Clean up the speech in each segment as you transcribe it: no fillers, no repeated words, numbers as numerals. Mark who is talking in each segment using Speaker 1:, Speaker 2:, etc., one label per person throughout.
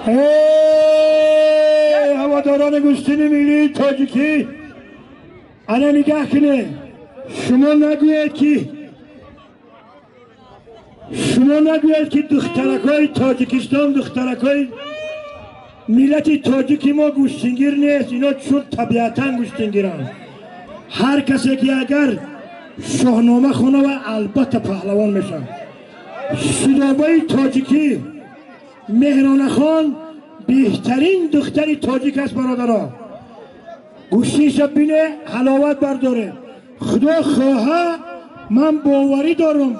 Speaker 1: Эй ҳаводорони гӯштини миллии тоҷикӣ, ана нигаҳ кунед. Шумо нагӯед ки, шумо нагӯед ки духтаракҳои Тоҷикистон, духтаракҳои миллати тоҷики мо гӯштингир нест. Ино чун табиатан гӯштингиранд. Ҳар касе ки агар Шоҳнома хона ва албатта паҳлавон мешавад. Шудобаи тоҷикӣ Меҳронахон беҳтарин духтари тоҷик аст. Бародаро, гӯштиша бине, ҳаловат бардоре. Худо хоҳа, ман боварӣ дорам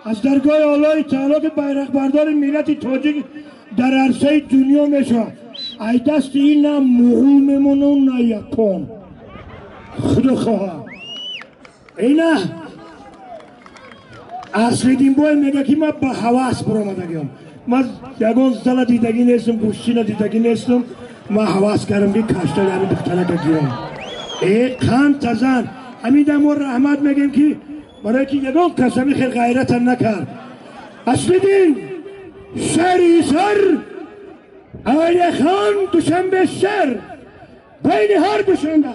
Speaker 1: аз даргоҳи Аллоҳи таоло ки байроқбардори миллати тоҷик дар арсаи дунё мешавад. Ай дасти ин на муғул мемона, на япон. Худо хоҳа, ина Аслиддинбой мега ки ман ба ҳавас баромадагиам, ман ягон зана дидагӣ нестам, гӯштина дидагӣ нестам, ман ҳавас кардам ки каштаи ҳамин духтарака гирам. Э қандта зан ҳамин да мо раҳмат мегем ки барои ки ягон кас ҳамин хел ғайрата накард. Аслиддин, шаҳри Ҳисор, Алихан, Душанбе шаҳр, байни ҳар душанба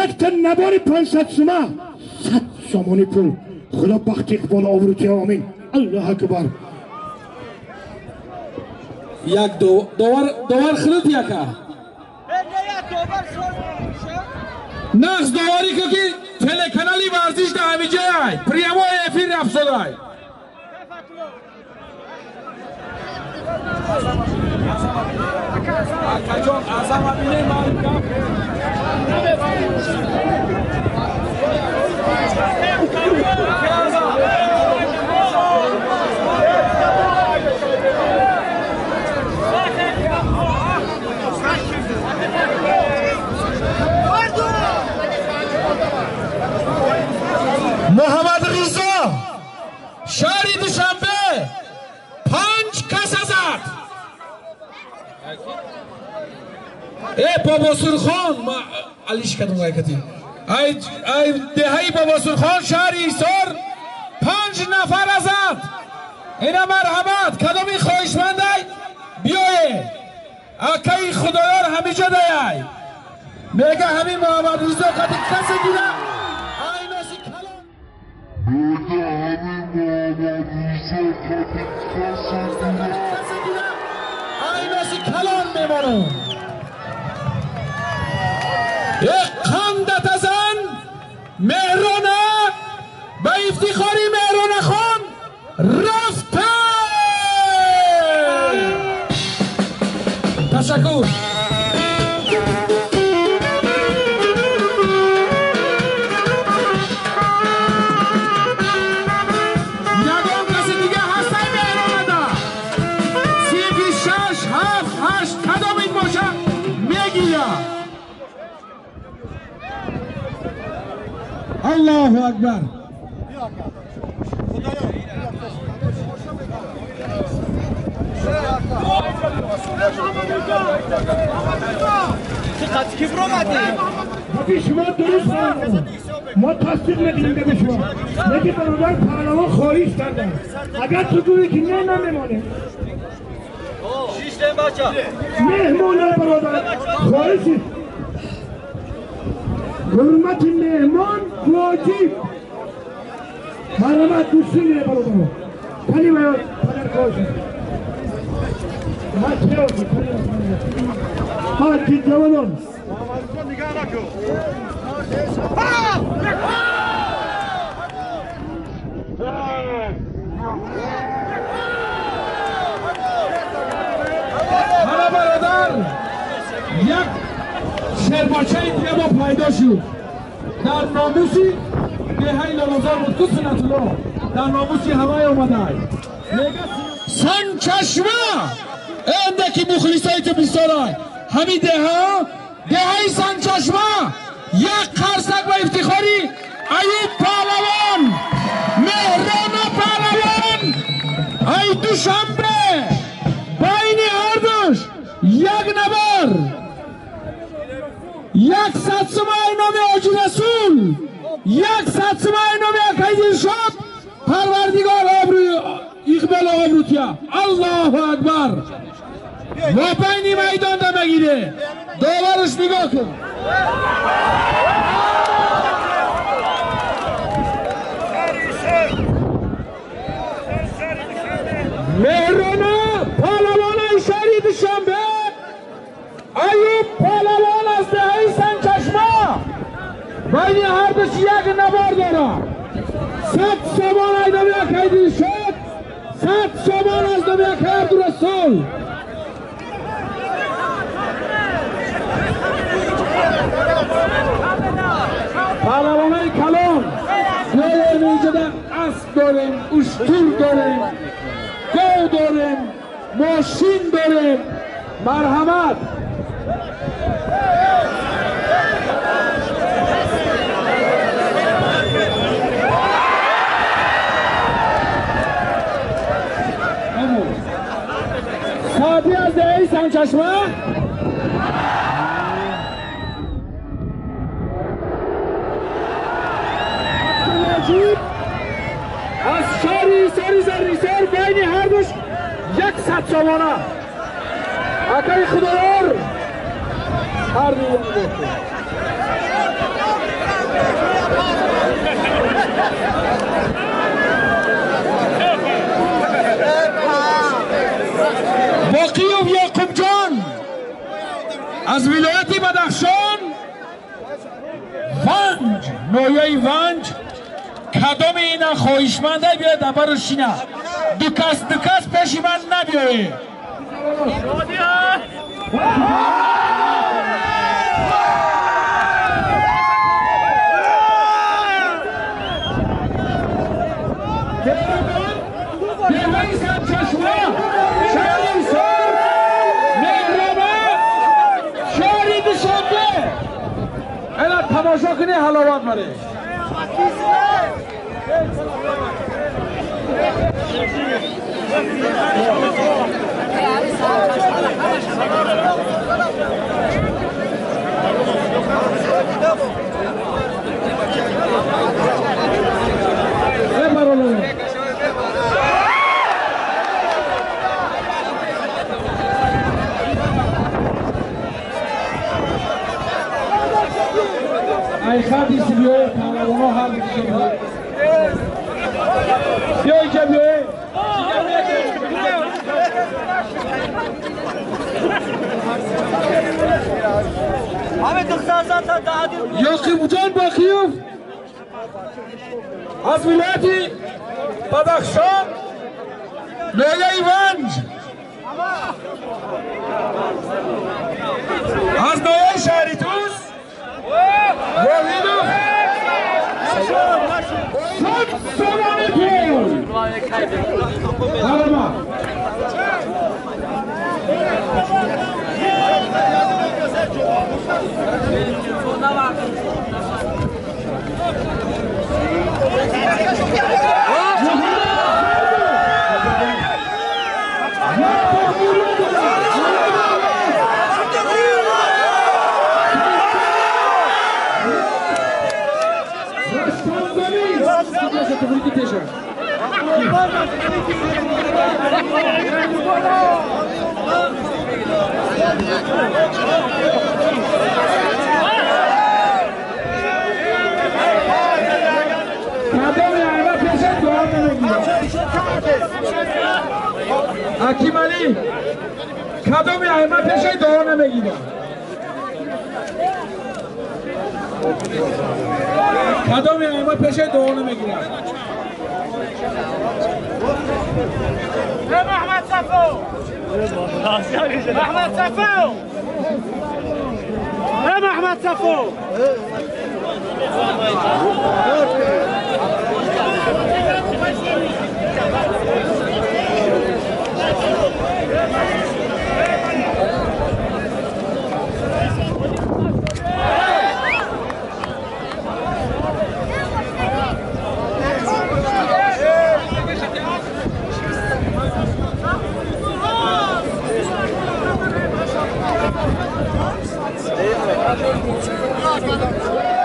Speaker 1: якта набори 500 сума, 100 сомонӣ пул. Худо бахти иқбол обрӯ. Омин, Аллоҳ акбар.
Speaker 2: Як довар, довар хилит яка. Нағз доварӣ ку ки телеканали Варзиш да ҳамиҷай прямой эфир рафтодай. Акаҷон, азама бине, ман гап Муҳаммад Ризо, шаҳри Душанбе, панҷ каса зад. Э Бобосурхон, ма алиш кардум гайкати. Ай ай деҳаи Бобосурхон, шаҳри Ҳисор, панҷ нафара зад. Ина марҳамат, кадоми хоҳишмандай биёе. Акаи Худоёр ҳамиҷа даяй. Мега ҳамин Муҳаммад Ризо қади касе гира айноси калон.
Speaker 3: Мега ҳамин Муҳаммад Ризо қади касе
Speaker 2: гира айноси калон мемонам. Як қандата зан Меҳрона, ба ифтихори Меҳронахон рафта. Ташаккур. Ягон каси дига ҳастай Меҳронада? Синфи шаш, ҳафт, ҳашт, кадомин боша мегиря. Аллоҳу акбар.
Speaker 1: Гапи шумо дуруст, мо тасдиқ мекунем гапи шумо, лекин бародар паҳлавон хоҳиш карданд, агар ту гӯӣ ки не, намемонем. Меҳмона, бародар, хоҳиши ҳурмати меҳмон воҷиб. Марҳамат, гӯштӣ гире, бародаро. Кани ва падар хоҳиш ҳа ҷавонон.
Speaker 2: Ҳана бародар, як шербачаи дига мо пайдо шуд. Дар номуси деҳаи Лолозор буд ку Сунатулло, дар номуси ҳамаи омадай. Мега Санчашма, эндаки мухлисои ту бисёрай. Ҳамин деҳа, деҳаи Санчашма, як қарсак ба ифтихори Аюб паҳлавон, Меҳрона паҳлавон, ай Душанбе, байни ҳардуш як набар, 100 сума ай номи Ҳоҷи Расул, 100 сума ай номи акаи Дилшод. Парвардигор обрӯи иқболу обрӯтия. Аллоҳу акбар. Мобайни майдонда мегире. Довараш нигоҳ кун. Меҳрона паҳлавонаи шаҳри Душанбе, Аюб паҳлавон аз деҳаи Санчашма. Байни ҳардуш як навор дорад. 100 сомон айдоми акаи Дилшод, 100 сомон аз номи акаи Абдурасул. Паҳлавонаи калон биёем, инҷода асп дорем, уштур дорем, гов дорем, мошин дорем. Марҳамат. Саъдӣ аз деҳаи Санчашма. Абдулмаҷид аз шаҳри Ҳисори Заррисор. Байни ҳардуш 100 сомона. Акаи Худоёр ҳарду. Боқиев Яқубҷон аз вилояти Бадахшон, Ванҷ, ноҳияи Ванҷ. Кадоми ина хоҳишманда биёяд абару шина. Ду кас ду кас пеши ман набиёед. Деҳаи Санчашма, шаҳри Ҳисор, Меҳроба, шаҳри Душанбе. Ана тамошо кунӣ, ҳаловат баре. Ай хадиси биёед, паҳлавонҳо ҳар биё инҷа биёед. Ёқибҷон Боқиев аз вилояти Бадахшон, ноҳияи Ванҷ, аз ноҳияи шаҳри Тус Воҳидов 100 сомони пул. Марҳамат. Ҳаким Алӣ, кадоми айма пешаи дуо намегирад? Кадоми айма пешаи дуо намегирад?
Speaker 1: Аҳмад Сафо! Аҳмад Сафо! Аҳмад Сафо!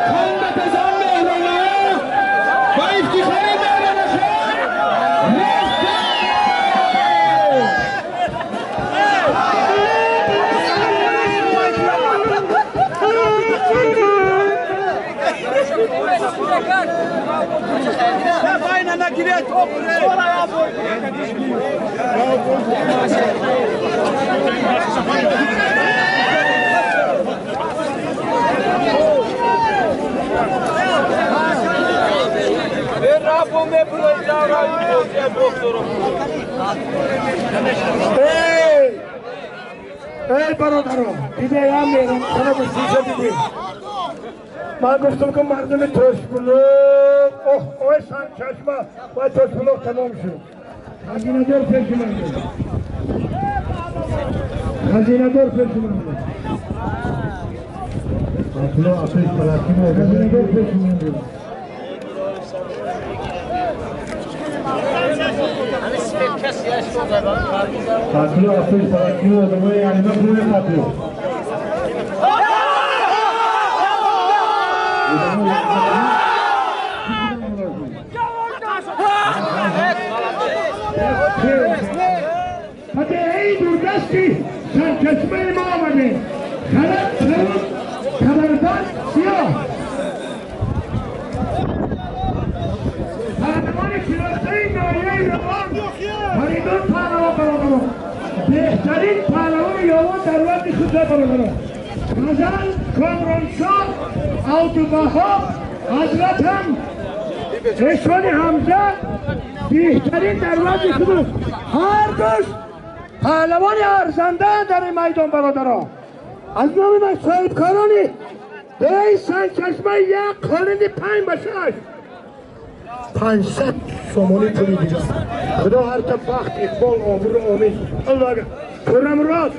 Speaker 2: Хандатазан меҳрона,
Speaker 1: Эй бародаро, дидаям мерам, хона гӯштиша дидем. Ман гуфтам ки мардуми Тошбулоқ, оҳ, ой Санчашма, вай Тошбулоқ тамом шуд. Хазинадор пеши ман буд. Хазинадор пеши ман буд. Хазинадор пеши ман буд.
Speaker 4: Патло, апеш, патло, одамои алима пуле патло.
Speaker 1: Эй дурдасти сарчашмаи мо омаде. Халат кабуд, камарбанд сиёҳ. Паҳлавони шинохтаи ноҳияи Равон Фаридун паҳлавон бародарон. Беҳтарин паҳлавони Ёвон дар вазни худ бародарон. Ғазал, Комроншоҳ, Абдуваҳоб, Ҳазратам, Эшони Ҳамза беҳтарин дар вазни худ. Ҳар душ паҳлавони арзанда дар ин майдон бародарон. Аз номи ман соҳибкорони деҳаи Санчашма як қолини 5 ба 6 500 сомонӣ пули дигар. Худо ҳар та бахт, иқбол, обрӯ, омин. Аллоҳ Хуррамурод.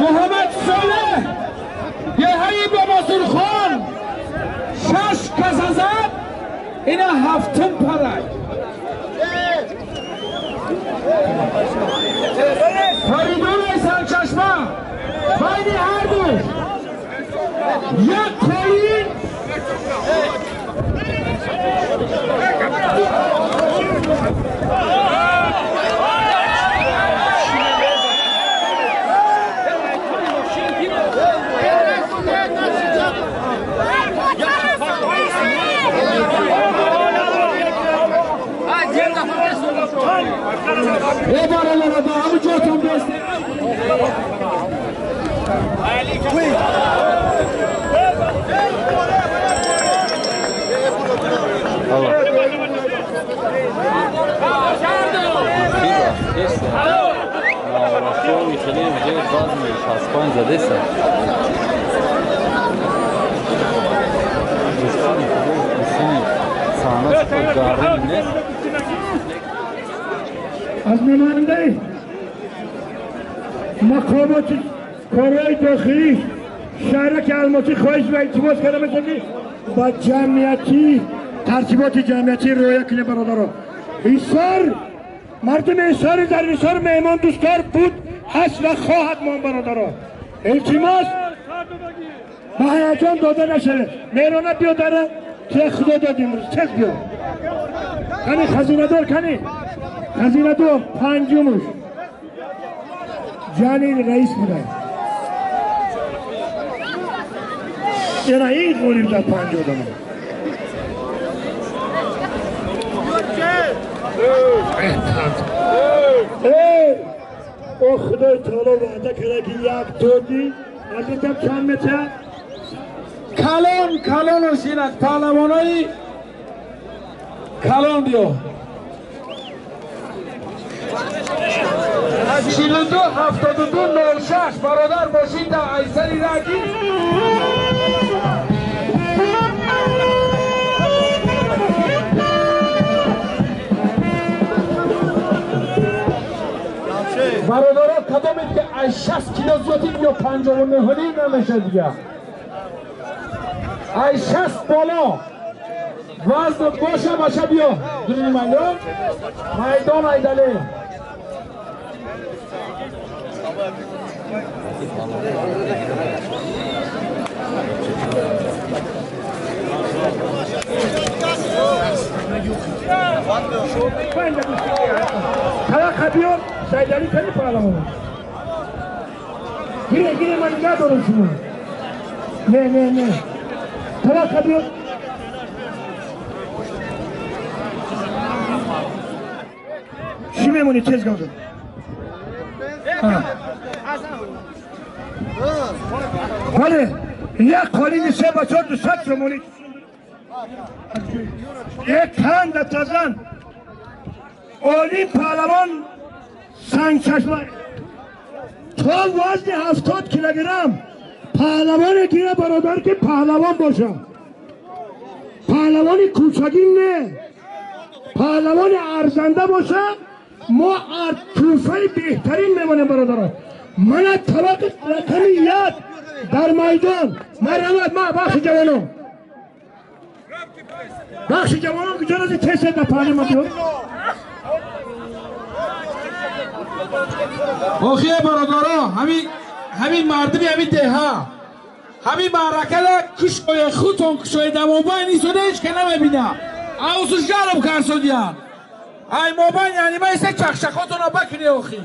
Speaker 2: Муҳаммад Солеҳ деҳаи Бобосурхон 6 каса зад, ина ҳафтум парай. Фаридуни Санчашма байни ҳар душ як қолин.
Speaker 1: از نماینده مقامات کارهای داخلی شهرک الماسی خواهش و التماس کرده میشه که با جمعیتی ترتیبات جمعیتی رعایت کنه برادران. حصار مردم حصار در حصار مهمان دوستدار بود هست و خواهد مان برادران. التماس به هیجان داده نشده. مهرانه بیا داره که خدا داد امروز تک بیا. کنی خزینه دار کنی خزینه دار پنجمش جانی رئیس بوده. اینا این قولیم در 5 آدم. ای او خدای تعالی وعده کرده که یک دادی حضرتم چند متر
Speaker 2: کلان کلان و شینک پهلوانای کلان بیا 42 72 06 برادر باشید در ایسری رگی برادرها کدامید که از 60 کیلو زیادید یا 59 نمیشه دیگه از 60 بالا وزن باشه باشه بیا درون میدان میدان ایدلی
Speaker 1: طرق بیار سیدعلی کنی پهلوان گیره گیره من ندارم شما Не, не, не. Табақа биё. Чӣ мемонӣ тез гап зан? Бале, як қолини 3 ба 4 200 сомонӣ. Як танда тазан. Олим паҳлавон сангчашма то вазни 70 килограмм паҳлавоне гира бародар ки паҳлавон боша. Паҳлавони кӯчагин не, паҳлавони арзанда боша. Мо тӯҳфаи беҳтарин мемонем бародарон. Мана табақи рақами 1 дар майдон. Марҳамат, ма бахши ҷавонон. Бахши ҷавонон куҷо рази тез дар паҳли ма биё.
Speaker 2: Охие бародаро, ҳамин мардуми ҳамин деҳа ҳамин маъракада кушоя худтон кушоя дамобайн исода ҳеч ка намебина. Аусу жарм карсодиян. Ай мобайн яъни ма исе чақчақотона бакине охи.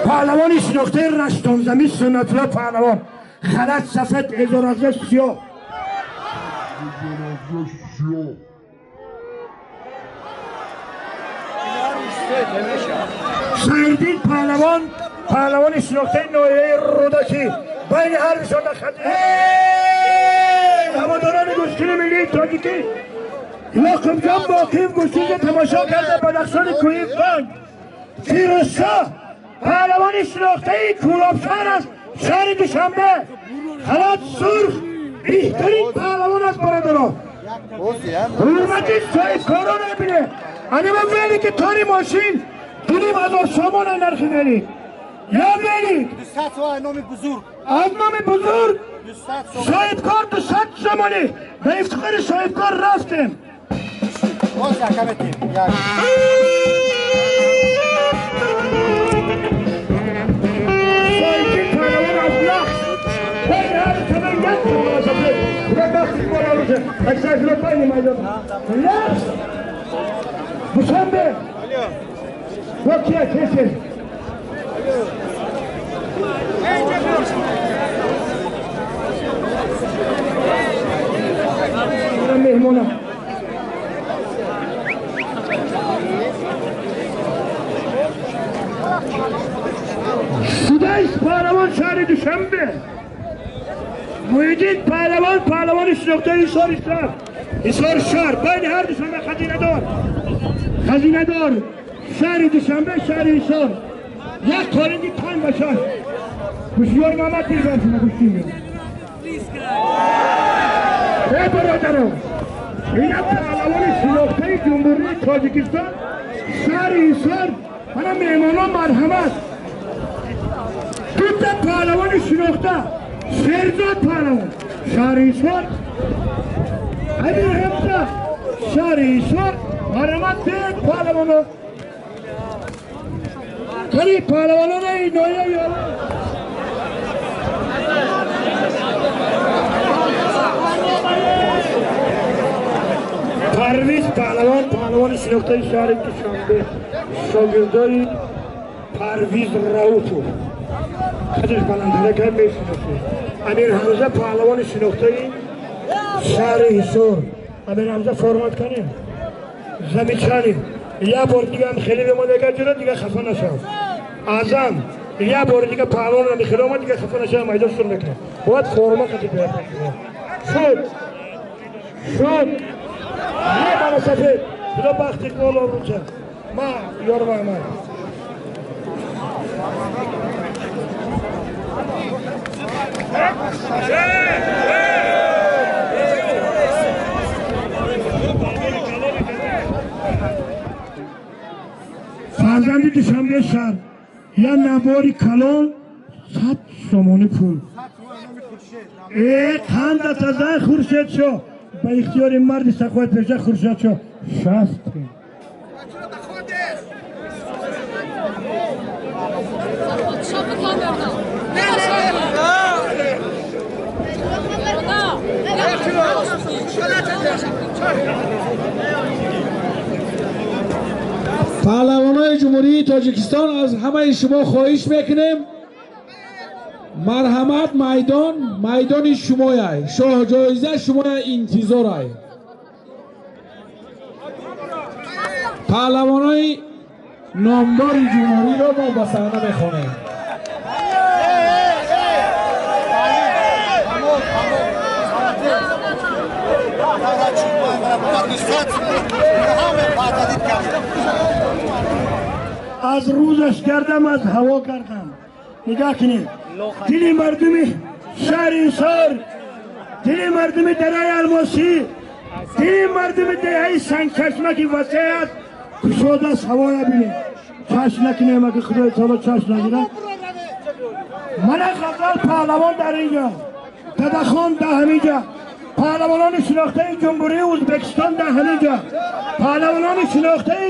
Speaker 1: Паҳлавони шинохтаи раштонзамин Суннатулло паҳлавон. Халат сафед, эзораза сиёҳ. Сайрдин паҳлавон, паҳлавони шинохтаи ноҳияи Рӯдакӣ. Байни ҳар душона хати ҳаводорони гӯштини миллии тоҷикӣ Ёқубҷон Боқиев гӯштинро тамошо карда Бадахшони кӯҳи Ванг. Фирӯзшоҳ паҳлавони шинохтаи Кӯлобшаҳр аст, шаҳри Душанбе. Халат сурх, беҳтарин паҳлавон аст бародарон. Ҳурмати соҳибкорон мебине. Анема велики тори мошин 2500 сомон нархи велик. Я велик аз номи бузург соҳибкор 200 сомонӣ. Ба ифтихори соҳибкор рафтем. Соҳибкор паҳлавон аз Лахш. Байни ҳар таба як сафед. Худо бахти бола бошад. Аксар шумо байни майдон. Лахш. Душанбе. Бо кия тез тез. Меҳмонам. Судайс паҳлавон шаҳри Душанбе. Муҳиддин паҳлавон, паҳлавони шинохтаи Ҳисори шаҳр. Ҳисори шаҳр байни ҳар душанбе хазинадор. Хазинадор шаҳри Душанбе, шаҳри Ҳисор. Як қолинги 5 ба 6. Гӯшиёр Мамад мирзо шумо гӯштин меёд. Эй бародарон, ина паҳлавони шинохтаи Ҷумҳурии Тоҷикистон шаҳри Ҳисор. Мана меҳмонон марҳамат. Дута паҳлавони шинохта Шерзод паҳлавон шаҳри Ҳисор, Амир Ҳамза шаҳри Ҳисор. Марҳамат биёед паҳлавоно. Қани паҳлавонони ноҳияи Ёлон. Парвиз паҳлавон, паҳлавони шинохтаи шаҳри Душанбе, шогирдои Парвиз Рауфов. Қадаш баландтара кам мешиносед. Амир Ҳамза паҳлавони шинохтаи шаҳри Ҳисор. Амир Ҳамза формат канем. Замечание. Я бор дига ҳам хеле бемонда агар ҷура дига хафа нашав. Аъзам я бори дига паҳлавонро мехеле омад дига хафа нашав, майдон сур мекунад. Бояд форма қати биёяд. Шуд. Шуд. Не бара сафед. Худо бахти боло рӯча. Ма ёр Мамад. Фарзанди Душанбе шаҳр я набори калон 100 сомонӣ пул. Э қанда тазан Хуршедшоҳ ба ихтиёри марди саховатпеша Хуршедшоҳ 60.
Speaker 2: Паҳлавонои Ҷумҳурии Тоҷикистон, аз ҳамаи шумо хоҳиш мекунем, марҳамат, майдон майдони шумояй, шоҳҷоиза шумоя интизорай. Паҳлавонои номдори ҷумҳуриро мо ба саҳна мехонем.
Speaker 1: Аз рӯзаш кардам, аз ҳаво кардам. Нигоҳ кунед, дили мардуми шаҳри Ҳисор, дили мардуми дараи Алмосӣ, дили мардуми деҳаи Сангчашма ки васеъ аст, кушода аст. Ҳавоя бинед, чашм накунем, аги Худои таоло чашм нагирад. Мана Ғазал паҳлавон дар инҷо, Дадахон дар ҳаминҷа, паҳлавонони шинохтаи Ҷумҳурии Ӯзбекистон дар ҳаминҷа, паҳлавонони шинохтаи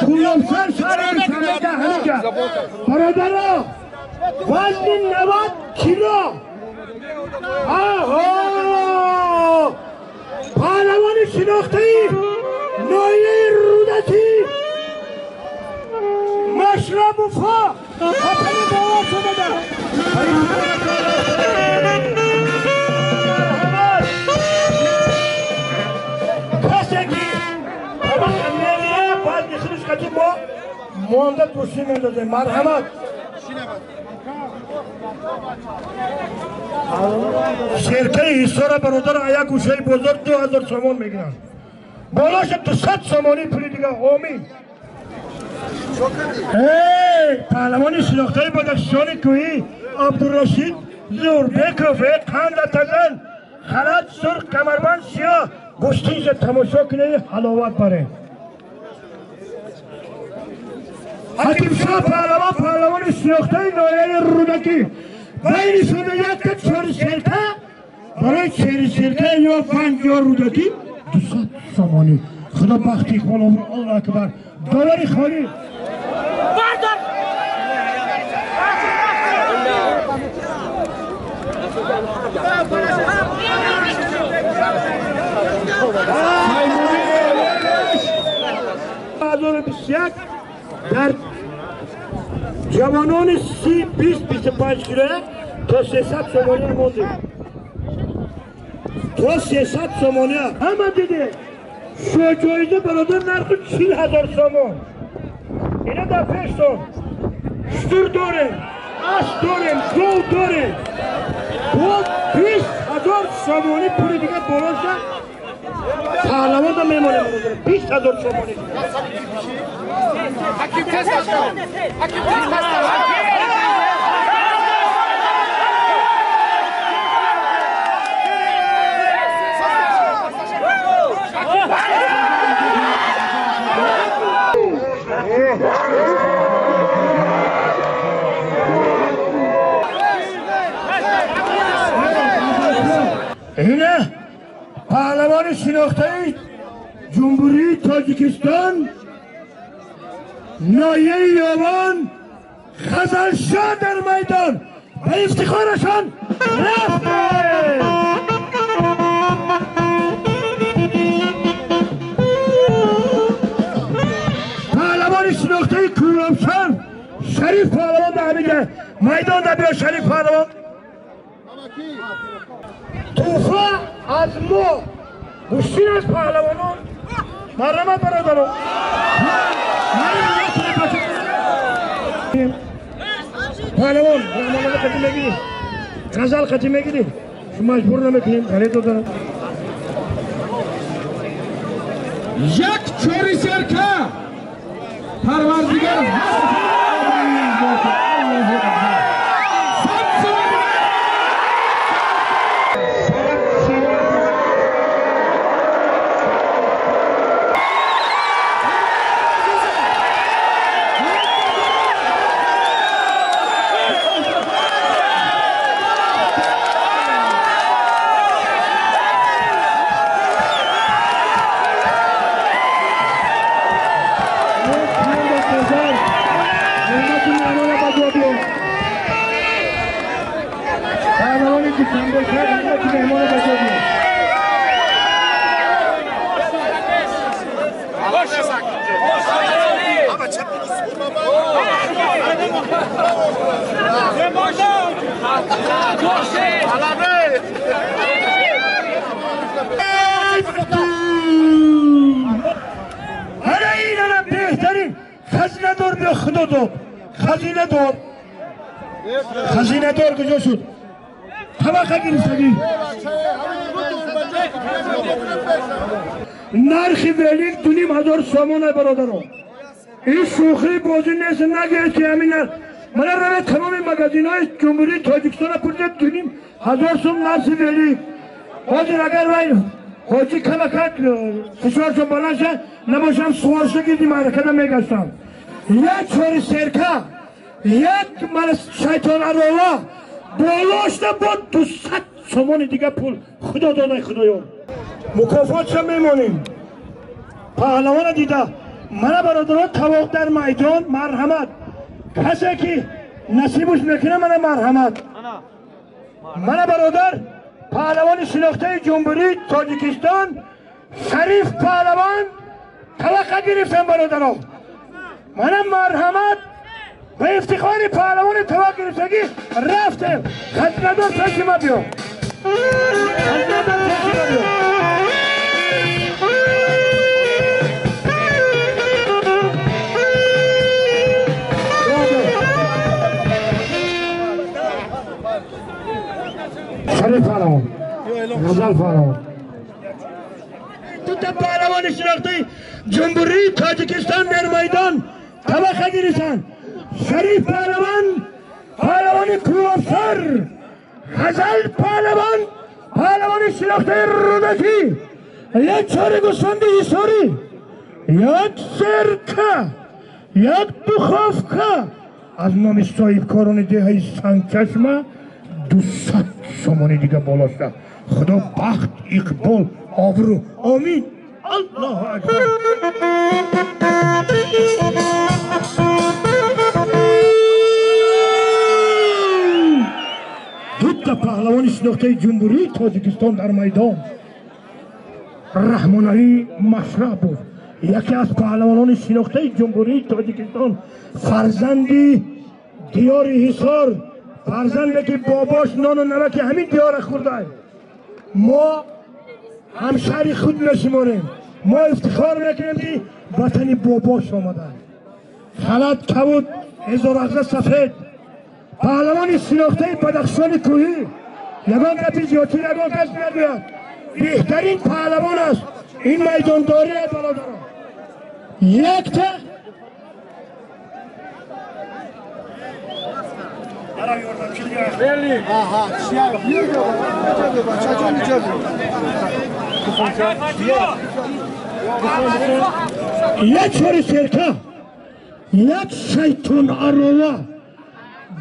Speaker 1: Кӯлобсар шаҳри Душанбе дар ҳаминҷа. Бародаро, вазни 90 кило, аҳо, паҳлавони шинохтаи ноҳияи Рӯдакӣ Машрабовҳо хатари бовар шудада. Касе ки вазни худаш қати мо монда дӯстӣ мендозем. Марҳамат. Шеркаи Ҳисора, бародар, як гӯшаи бозор 2000 сомон мегиранд, болоша 200 сомонӣ пули дига. Омин. Эй, паҳлавони шинохтаи Бадахшони кӯҳӣ Абдурашид Зурбеков, қанда тазан, халат сурх, камарбанд сиёҳ, гӯштинша тамошо кунед, ҳаловат баред. Ҳакимшоҳ паҳлавон, паҳлавони шинохтаи ноҳияи Рӯдакӣ, байни шуда якта чори серка, барои чори серка ё Ванҷ ё Рӯдакӣ 200 сомонӣ. Худо бахти иқбол. Аллоҳу акбар, доллари холӣ. Ҳазору бисту як дар ҷавонони 30, 20, 25 кило то 300 сомонӣ мондем, то 300 сомонӣ. Ҳама диде, шоҳҷоиза, бародар, нархи 40 000 сомон. Ина дар пештон шутур дорем, асп дорем, гов дорем, бо 20 000 сомонӣ пули дига болоша паҳлавонда мемонем, бародар, 20 000 сомонӣ.
Speaker 5: Hakim test Hakim test.
Speaker 1: Ина паҳлавони шинохтаи Ҷумҳурии Тоҷикистон, ноҳияи Ёвон, Ғазалшоҳ дар майдон ба ифтихорашон рафтем. Паҳлавони шинохтаи Кӯлобшар Шариф паҳлавон дар ҳаминҷа майдон дар биё, Шариф паҳлавон. Туҳфа аз мо, гӯштин аз паҳлавонон. Марҳамат, бародарон. Паҳлавон раҳмонова қатӣ мегирӣ, ғазал қатӣ мегирӣ, маҷбур намекунем, ғалет додарам.
Speaker 2: Як чори серка, Парвардигор. Аллоҳу акбар.
Speaker 1: Назар. Душанбе шаҳр ки меҳмони бозор. Ҳара инана беҳтарин хазинадор биё, худо дод. Хазинадор. Хазинадор куҷо шуд? Табақа гирифтагӣ. Нархи велик 2500 сомон, бародарон. Ин шӯхӣ бозӣ нест, нагӯед ки ҳамин нарх. Мана равед тамоми магазинҳои Ҷумҳурии Тоҷикистона пурсед, 2500 сум нархи велик. Ҳозир агар вай ҳоҷӣ камакак фишоршон баланд шад, набошам суворша гирди маъракада мегаштам. Як чори серка, як мана шайтон арова болошта бо 200 сомони дига пул. Худо додай, худоёр. Мукофотша мемонем. Паҳлавона дида. Мана бародарон, тавоқ дар майдон, марҳамат. Касе ки насибуш мекунад, мана марҳамат. Мана бародар, паҳлавони шинохтаи Ҷумҳурии Тоҷикистон Шариф паҳлавон таваққа гирифтан, бародарон. Мана марҳамат, ба ифтихори паҳлавони тавақ гирифтагӣ рафтем. Хазинадор пеши ма биё. Хазинадор пеши ма биё. Шариф паҳлавон, Ғазал паҳлавон. Дута паҳлавони шинохтаи Ҷумҳурии Тоҷикистон дар майдон табақа гирифтанд. Шариф паҳлавон, паҳлавони Кӯлобсар, Ғазал паҳлавон, паҳлавони шинохтаи Рӯдакӣ. Як чори гӯсфанди ҳисорӣ, як серка, як духовка аз номи соҳибкорони деҳаи Сангчашма 200 сомони дига боло шуда. Худо бахт, иқбол, обрӯ. Омин. Аллоҳу акбар. Дута паҳлавони шинохтаи Ҷумҳурии Тоҷикистон дар майдон. Раҳмоналӣ Машрабов, яке аз паҳлавонони шинохтаи Ҷумҳурии Тоҷикистон, фарзанди диёри Ҳисор, фарзанде ки бобош нону намаки ҳамин диёра хӯрда. Мо ҳамшаҳри худ мешуморем. Мо ифтихор мекунем ки ватани бобош омада. Халат кабуд, ҳезорағза сафед, паҳлавони шинохтаи Бадахшони кӯҳӣ. Ягон гапи зиёдтӣ ягон кас нагӯяд. Беҳтарин паҳлавон аст. Ин майдондорӣ аст, бародарон. Якта як чори серка, як шайтон арова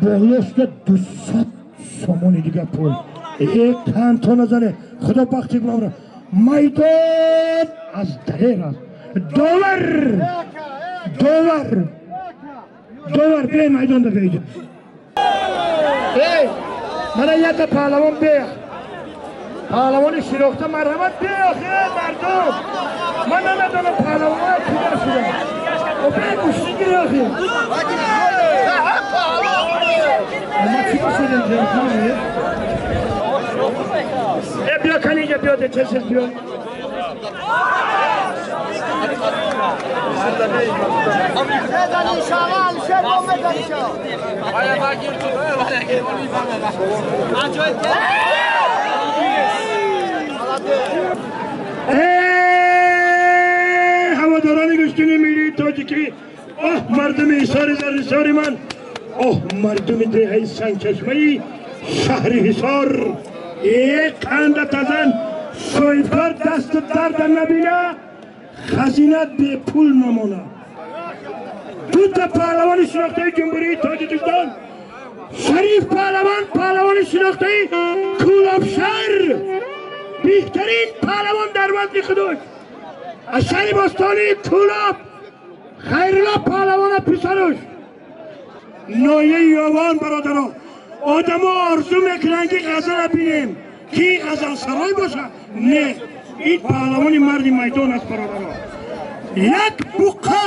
Speaker 1: болошта 200 сомони дига пул. Як танто назане, худо бахти бовра. Майдон аз далер аст. Довар, довар, довар, бе майдонда беиҷа. Эй, мана якта паҳлавон бея. Паҳлавони шинохта, марҳамат, бея, хе мардум. Ман намедонам паҳлавонҳоя куҷо шуданд. О, бе гӯштигир охи. Ма чӣ шудем ҷанкан? Э, биё кани инҷа, биё, тез биё. Эй, ҳаводорони гӯштини миллии тоҷикӣ, оҳ мардуми ҳисори заррисори ман, оҳ мардуми деҳаи Сангчашмаи шаҳри Ҳисор. Як қанда тазан соҳибкор дасту дарда набина, хазинат бепул намонад. Дута паҳлавони шинохтаи Ҷумҳурии Тоҷикистон, Шариф паҳлавон, паҳлавони шинохтаи Кӯлобшаҳр, беҳтарин паҳлавон дар вазни худуш, аз шаҳри бостонии Кӯлоб, Хайрулло паҳлавона писаруш, ноҳияи Ёвон, бародарон. Одамо орзу мекунанд, ки ғазала бинем, ки ғазалсарой бошад. Не, ин паҳлавони марди майдон аст, бародаро. Як буқа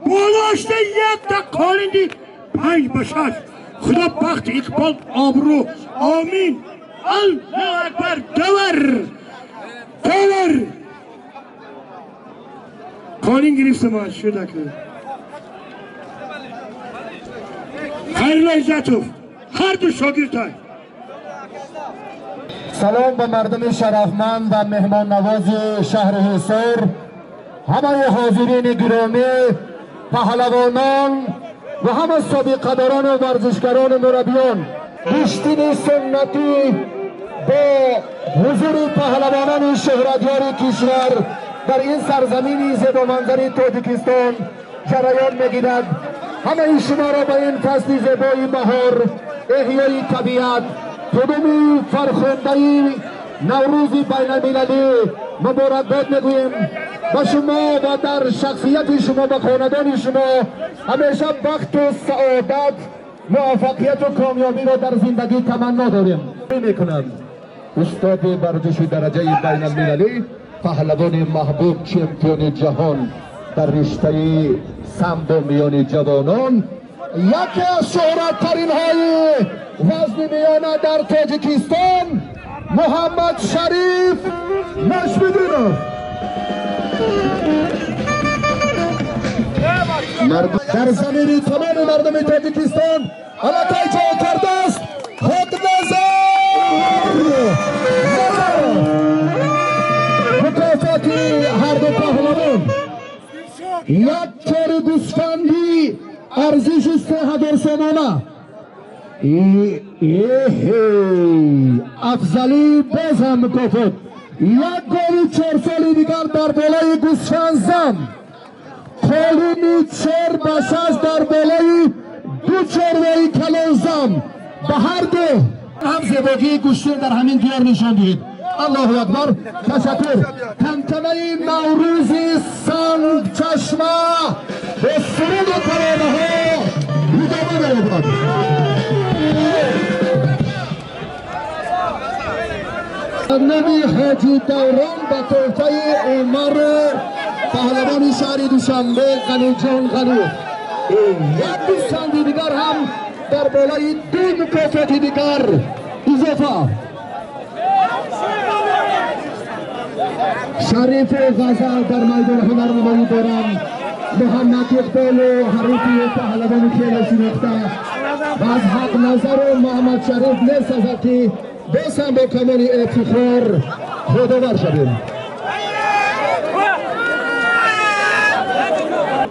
Speaker 1: болошта якта қолинди 5 ба 6. Худо бахт, иқбол, обрӯ. Омин. Аллоҳу акбар. Давар, давар, қолин гирифтама шудаку. Хайрулло Иззатов ҳарду шогирдтай.
Speaker 6: Салом ба мардуми шарафманд ва меҳмоннавози шаҳри Ҳисор, ҳамаи ҳозирини гиромӣ, паҳлавонон ва ҳама собиқадорону варзишгарону мураббиён. Гӯштини суннатӣ бо ҳузури паҳлавонони шӯҳратёри кишвар дар ин сарзамини зебоманзари Тоҷикистон ҷараён мегирад. Ҳамаи шуморо ба ин фасли зебои баҳор, эҳёи табиат, қудуми фархундаи Наврӯзи байналмилалӣ муборакбод мегӯем. Ба шумо ва дар шахсияти шумо ба хонадони шумо ҳамеша бахту саодат, муваффақияту комёбиро дар зиндагӣ таманно дорем. Мекунам устоди варзиши дараҷаи байналмилалӣ, паҳлавони маҳбуб, чемпиони ҷаҳон дар риштаи самбо миёни ҷавонон, яке аз шӯҳраттаринҳои вазни миёна дар Тоҷикистон, Муҳаммад Шариф Нашмиддинов. Дар замини тамоми мардуми Тоҷикистон аллакай ҷой кардааст Ҳоқназар. Мукофоти ҳарду паҳлавон: як чори гӯсфандӣ арзиши 3000 сомона. Афзалӣ боз ҳам мукофот: як гови чорсоли дигар дар болои гӯсфанд зам, қолини 4 ба 6 дар болои ду чорвои калонзам. Ба ҳарду ҳам зебогии гӯштин дар ҳамин диёр нишон диҳед. Аллоҳу акбар! Ташаккур. Тантанаи Наврӯзи Сангчашма бо суруду таронаҳо идома меёбад. Номи Ҳоҷи Даврон ба тӯҳфаи Умару паҳлавони шаҳри Душанбе Ғаниҷон Ғаниев як гӯсфанди дигар ҳам дар болои ду мукофоти дигар изофа. Шарифу Ғазал дар майдон ҳунарнамоӣ доранд. Муҳаммад Иқболу ҳарифи паҳлавони хеле шинохта ва аз Ҳақназару Муҳаммад Шариф месазад, ки боз ҳам бо камоли ифтихор худовар шавем.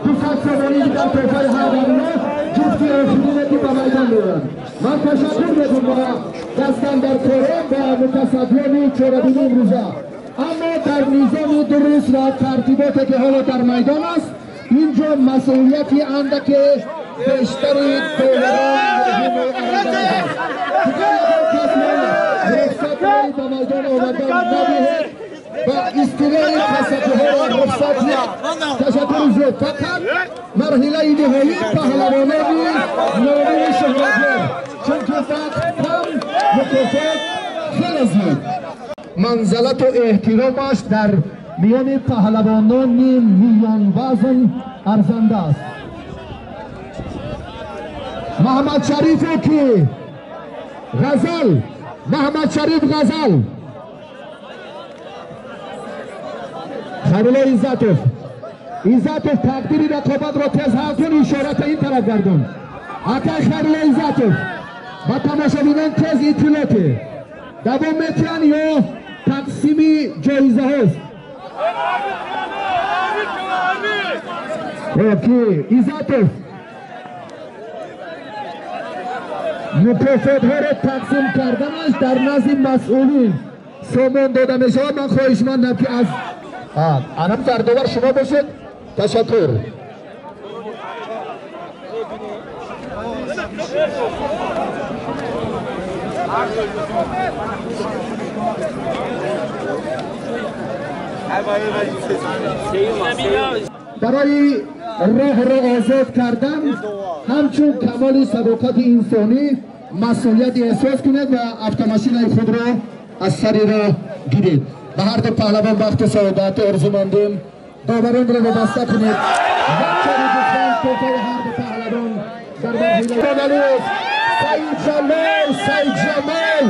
Speaker 6: 200 сомонӣ дигар тӯҳфаи ҳар ҷуфти охирине, ки ба майдон меоянд. Ман ташаккур мекунам ба дастандаркорон ва мутасаддиёни чорабинӣ имрӯза. Аммо дар низоми дуруст ва тартиботе, ки ҳоло дар майдон аст, ин ҷо масъулияти андаке бештари доварон муҳиму арзанда аст. Рухсат ба майдон омадан надиҳед ба истилои касатиҳоро рухсат диҳед. Ташаккури зиёд. Фақат марҳилаи ниҳоӣ паҳлавонони номии шӯҳратёр, чунки вақт кам, мукофот хеле зиёд. Манзалату эҳтиромаш дар миёни паҳлавонони миёнвазн арзанда аст. Маҳмад Шарифу ки Ғазал, Маҳмад Шариф Ғазал, Хайрулло Иззатов. Иззатов, тақдири рақобатро тез ҳал кун, ишората ин тараф гардон. Акай Хайрулло Иззатов, ба тамошобинон тез иттилоъте давом метиҳанд ё тақсими ҷоизаҳост? Ки Иззатов, мукофотҳоро тақсим карданаш дар назди масъулин сомон дода мешавад. Ман хоҳишмандам, ки аз анам сардовар шумо бошед. Ташаккур. Барои роҳро озод кардан, ҳамчун камоли садоқати инсонӣ. مسئولیت احساس کنید و افت خود را از سری را گیرید. به هر دو پهلوان وقت سعادت آرزومندیم. داوران را وابسته کنید. هر دو پهلوان در مرحله سعید جمال، سعید جمال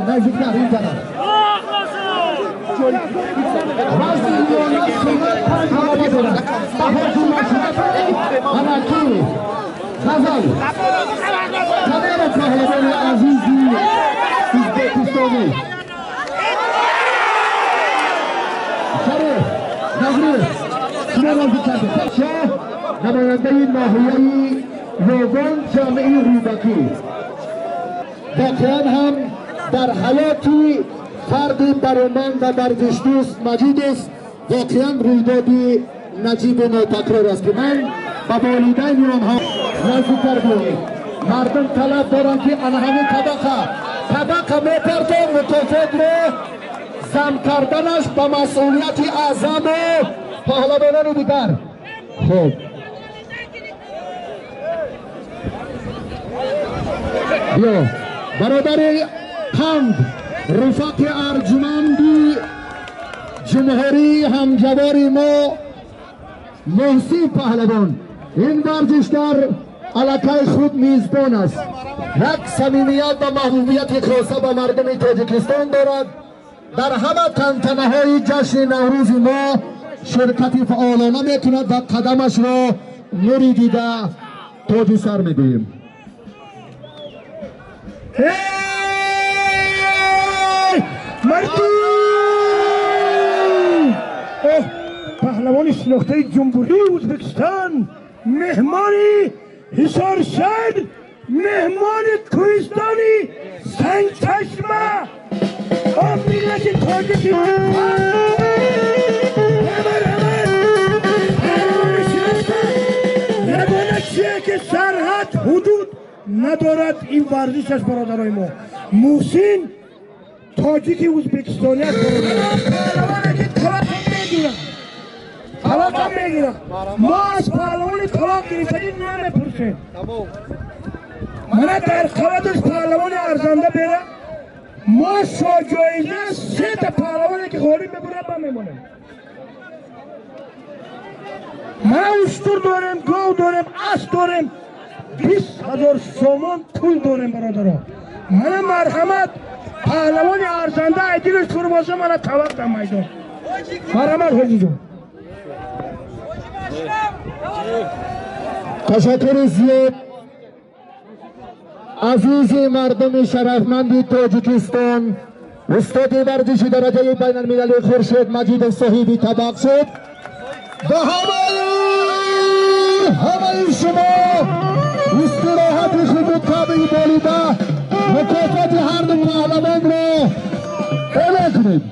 Speaker 6: نزدیکتر این طرف. وزن میانه 5 غلبه دارد. همکی غزل تمام پهلوان عزیزی ازبکستانی شریف نظری شما نزدیک کرده. شاه نماینده ناحیه روغان جامعه رودکی، واقعا هم در حیاتی فرد برومند و ورزش دوست مجید است. واقعا رویدادی نجیب و ناتکرار است که من با والدین آنها نزدیکتر بیایید. مردم طلب دارند که همین طبقه میپرتان مکافات را زم کردنش به مسئولیت اعظم و پهلوانان دیگر. خب بیا برادر قند رفاق ارجمندی جمهوری همجوار ما محسن پهلوان، این ورزشکار علاقه خود میزبان است. یک صمیمیت و محبوبیت خاصه به مردم تاجیکستان دارد. در همه تنتنه های جشن نوروز ما شرکت فعالانه میکند و قدمش را نوری دیده تاج سر میگوییم.
Speaker 1: مردم پهلوان شناخته جمهوری ازبکستان، مهمانی حصار شهر، مهمان کوهستانی سنگچشمه، آن ملت تاجیک یگانه چیه که سرحد حدود ندارد این ورزش است برادرای ما. محسن تاجیک ازبکستانی است برادران که طلاق میگیرد، طلاق میگیرد. ما از پهلوان طلاق گرفتگی نمیپرسیم. من در قبضش پهلوان ارزنده بره، ما شاجایزه 3 تا پهلوانی که غالب میبره با میمونیم. ما اشتر داریم، گاو داریم، اسب داریم، 20,000 سومان پول داریم برادران. من مرحمت پهلوان ارزنده ایدیلش پر باشه، من طلاق در میدان. مرحمت حاجی جان.
Speaker 6: تشکر زیاد عزیز مردم شرفمند تاجیکستان. استاد ورزش درجه بین المللی خورشید مجید صاحبی طبق شد. به همه شما استراحت خوب و طبعی بالیده مکافات هر دو پهلوان را اعلام کنید.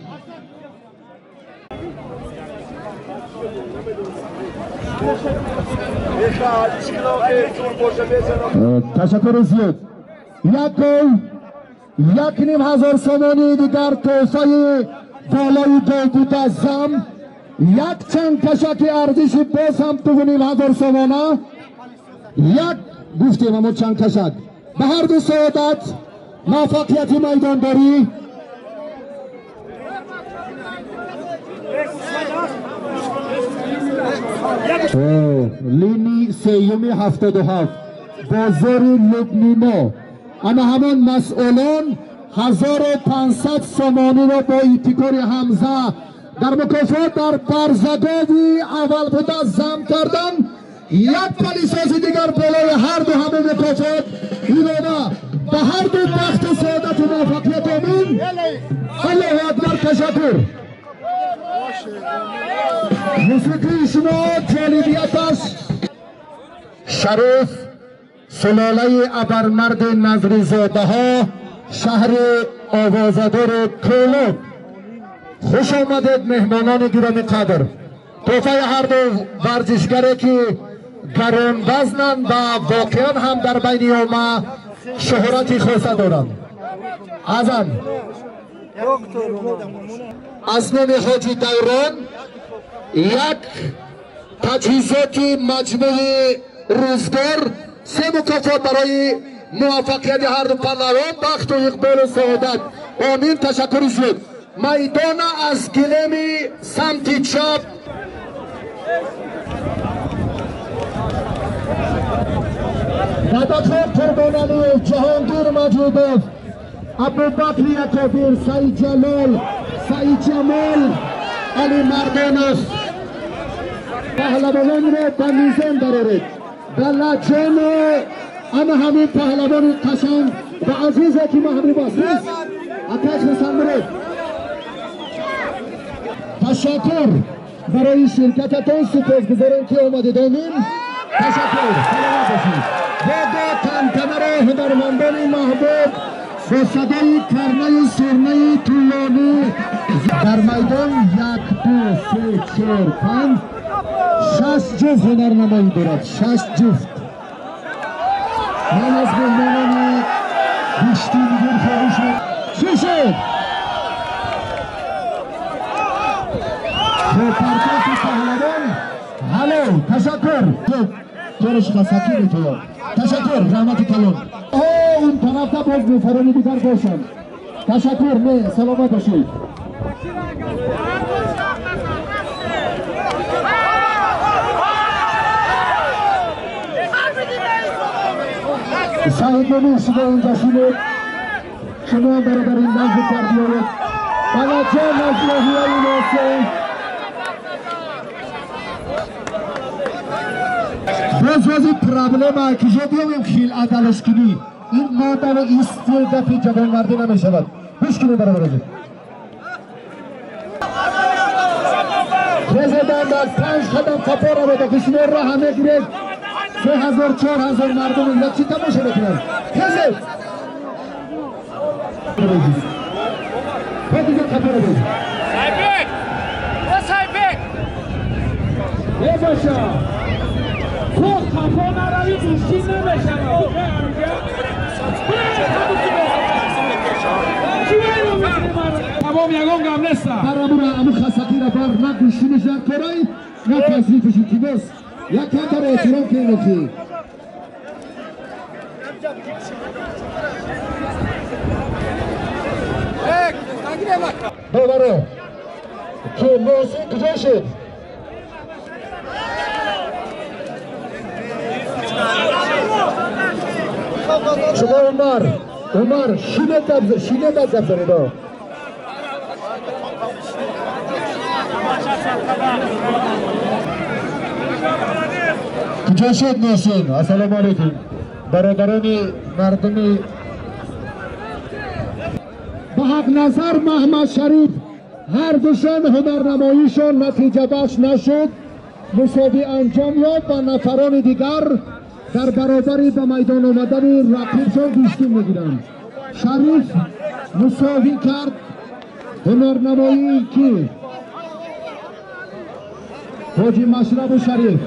Speaker 6: تشکر زیاد. 1,500 سامانی دیگر توسعه بالای گاو زم، یک چند کشک ارزش باز هم 2,500 سامانه، یک گفتیم اما چند کشک. به هر دو سعادت موفقیت میدانداری. لینی سیوم 77 بازار لبنیما، اما همان مسئولان 1500 سامانی را با ابتکار حمزه در مکافات در برزگاوی اول بوده زم کردن. یک پلیساز دیگر بالای هر دو همه مکافات ایرانه. به هر دو بخت سعادت و موفقیت آمین. الله اکبر. تشکر. موسیقی شما جالبیتش شریف سلاله ابرمرد نظری زاده ها، شهر آوازدار کولوب. خوش آمدید مهمانان گرامی قدر. تحفه هر دو ورزشگری که گران وزنند و واقعا هم در بین عامه شهرت خاصه دارند. از نام حاجی دوران یک تجهیزات مجموع روزگار، 3 مکافات برای муваффақияти ҳарду паҳлавон, бахту иқболу саодат. Омин. Ташаккури зиёд. Майдона аз гилеми самти чап Дадакон Қурбоналиев, Ҷаҳонгир Маҷидов, Абубакри Акобир, Саид Ҷалол, Саид Ҷамол, Али Мардонов. Паҳлавононро ба мизон дароред. Даллаҷону ана ҳамин паҳлавони қашанг ва азизе ки маҳруб аст. Акай Хусанмурод, ташаккур барои ширкататон, сипосгузорем ки омадед. Омин. Ташаккур, саломат бошед. Бодо тантанаро ҳунармандони маҳбуб бо садои карнаю сурнаи тӯлонӣ дар майдон 1, 2, 3, 4, 5, 6 ҷуфт ҳунарнамоӣ дорад. 6 ҷуфт. Ман аз меҳмонони гӯштингир хоҳиш чӣ шуд? Бо партофи паҳлавон. Ҳало, ташаккур. Кораш хасакӣ метавон. Ташаккур, раҳмати калон. Он тарафта боз нафарони дигар бошанд. Ташаккур, не, саломат бошед. Саид Мумин, шумо инҷа шинед. Шумо бародарин наздиктар биёред. Балаҷон аз ноҳияи Носеҳ. Боз бози проблема киҷо биёвем хил адалашкунӣ. Ин модаву истил гапи ҷавонмардӣ намешавад. Гӯш кунед бародарози. Президент дар 5 қадам қафо равед, охи шумо роҳа мегиред. 3000 4000 мардум инҷа чӣ тамошо мекунанд? Хезед! Бо дигар қафо равед.
Speaker 5: Сайбек! О Сайбек!
Speaker 2: Е боша! То қафо наравӣ гӯштӣ намешавад. Тамом, ягон гап неста.
Speaker 6: Барамура аму хасакира бар на гӯштӣ мешавад корай, на тасрифаш илтимос. Як камтар эҳтиром кунед охи. Боваро ки Муҳсин куҷо шуд? Шумо Умар, Умар, шинед гап занед. Куҷо шуд Муҳсин? Ассалому алайкум. Бародарони мардуми ба Ҳақназар Маҳмад Шариф ҳардушон ҳунарнамоишон натиҷабахш нашуд. Мусовӣ анҷом ёфт ва нафарони дигар дар баробари ба майдон омадани рақибшон гӯштӣ мегиранд. Шариф мусовӣ кард ҳунарнамоии ки? Ҳоҷи Машрабу Шариф.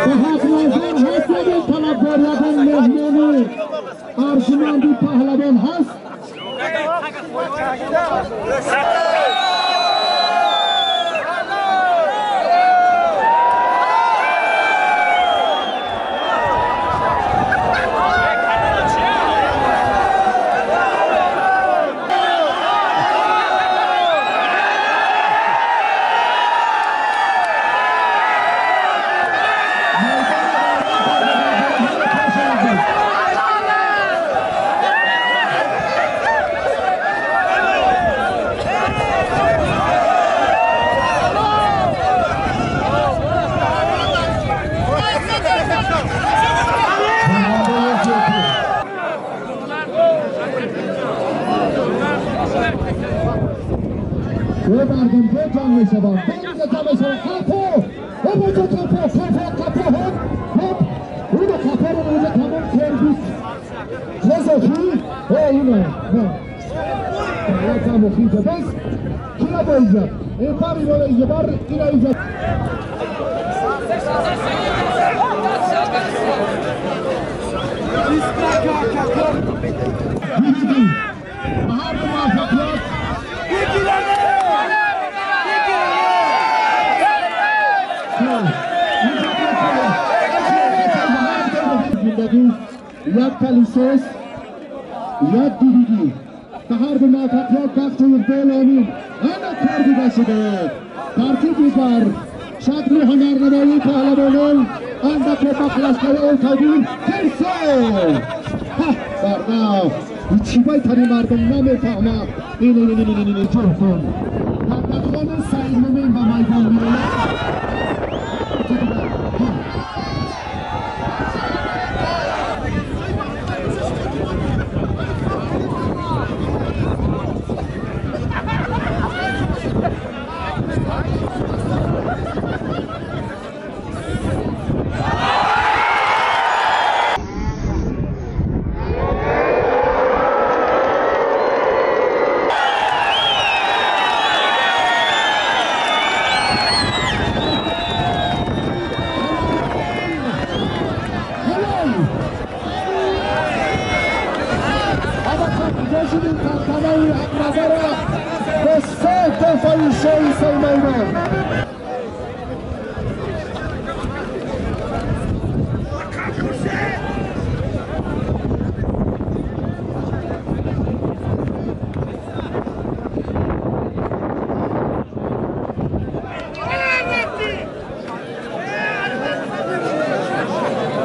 Speaker 6: Ба Ҳақназар ҳаст ягон талабгор, ягон меҳмони арҷуманди паҳлавон ҳаст? مردم دو جمع می شوند، دو جمع می شوند. قپو، قپو، قپو، قپو، قپو، هپ، هپ. اونو قپو رو اونجا تمام کردید. خزخی، اینو، نه. یکم خیجه بس. کیرا با اینجا؟ این بار اینو اینجا بار، اینو اینجا. دیدی، هر موفقیت. Як пылесос, як DVD. Ба ҳар ду муваффақият бахту иқбол, омин. Ана кор дида шуда. Тартиб дигар. Шакли ҳунарнамоии паҳлавонон андак ба флашкаи олтагин Тирсо. Барна. Чибай тари мардум намефаҳмад. Ин ин ин ин ин ҷурхон. Дардахони Саид Мумин ба майдон меояд.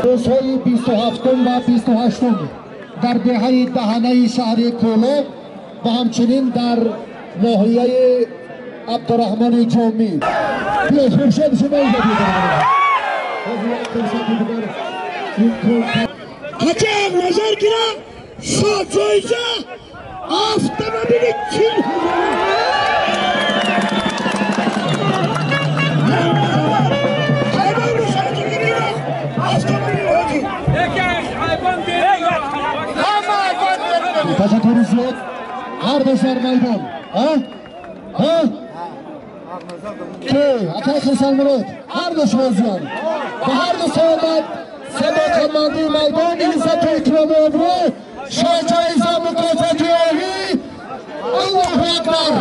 Speaker 6: Рӯзҳои 27 ва 28 дар деҳаи даҳанаи шаҳри Кӯлоб ва ҳамчунин дар ноҳияи Абдураҳмони Ҷомӣ. Биё Хуршед, шумо
Speaker 1: Ҳаҷа назар гира ҷоиза автомобили 40 ҳазор.
Speaker 6: Ташаккури зиёд. Ҳар ду сар майдон. Ҳа? Ҳа? Ки? Акай Хурсандмурод, ҳар ду шумо зиён. Ба ҳар ду саодат, садоқатмандии майдон, иззату икрому обрӯ, шоҳҷоиза мукофоти оҳӣ. Аллоҳу акбар!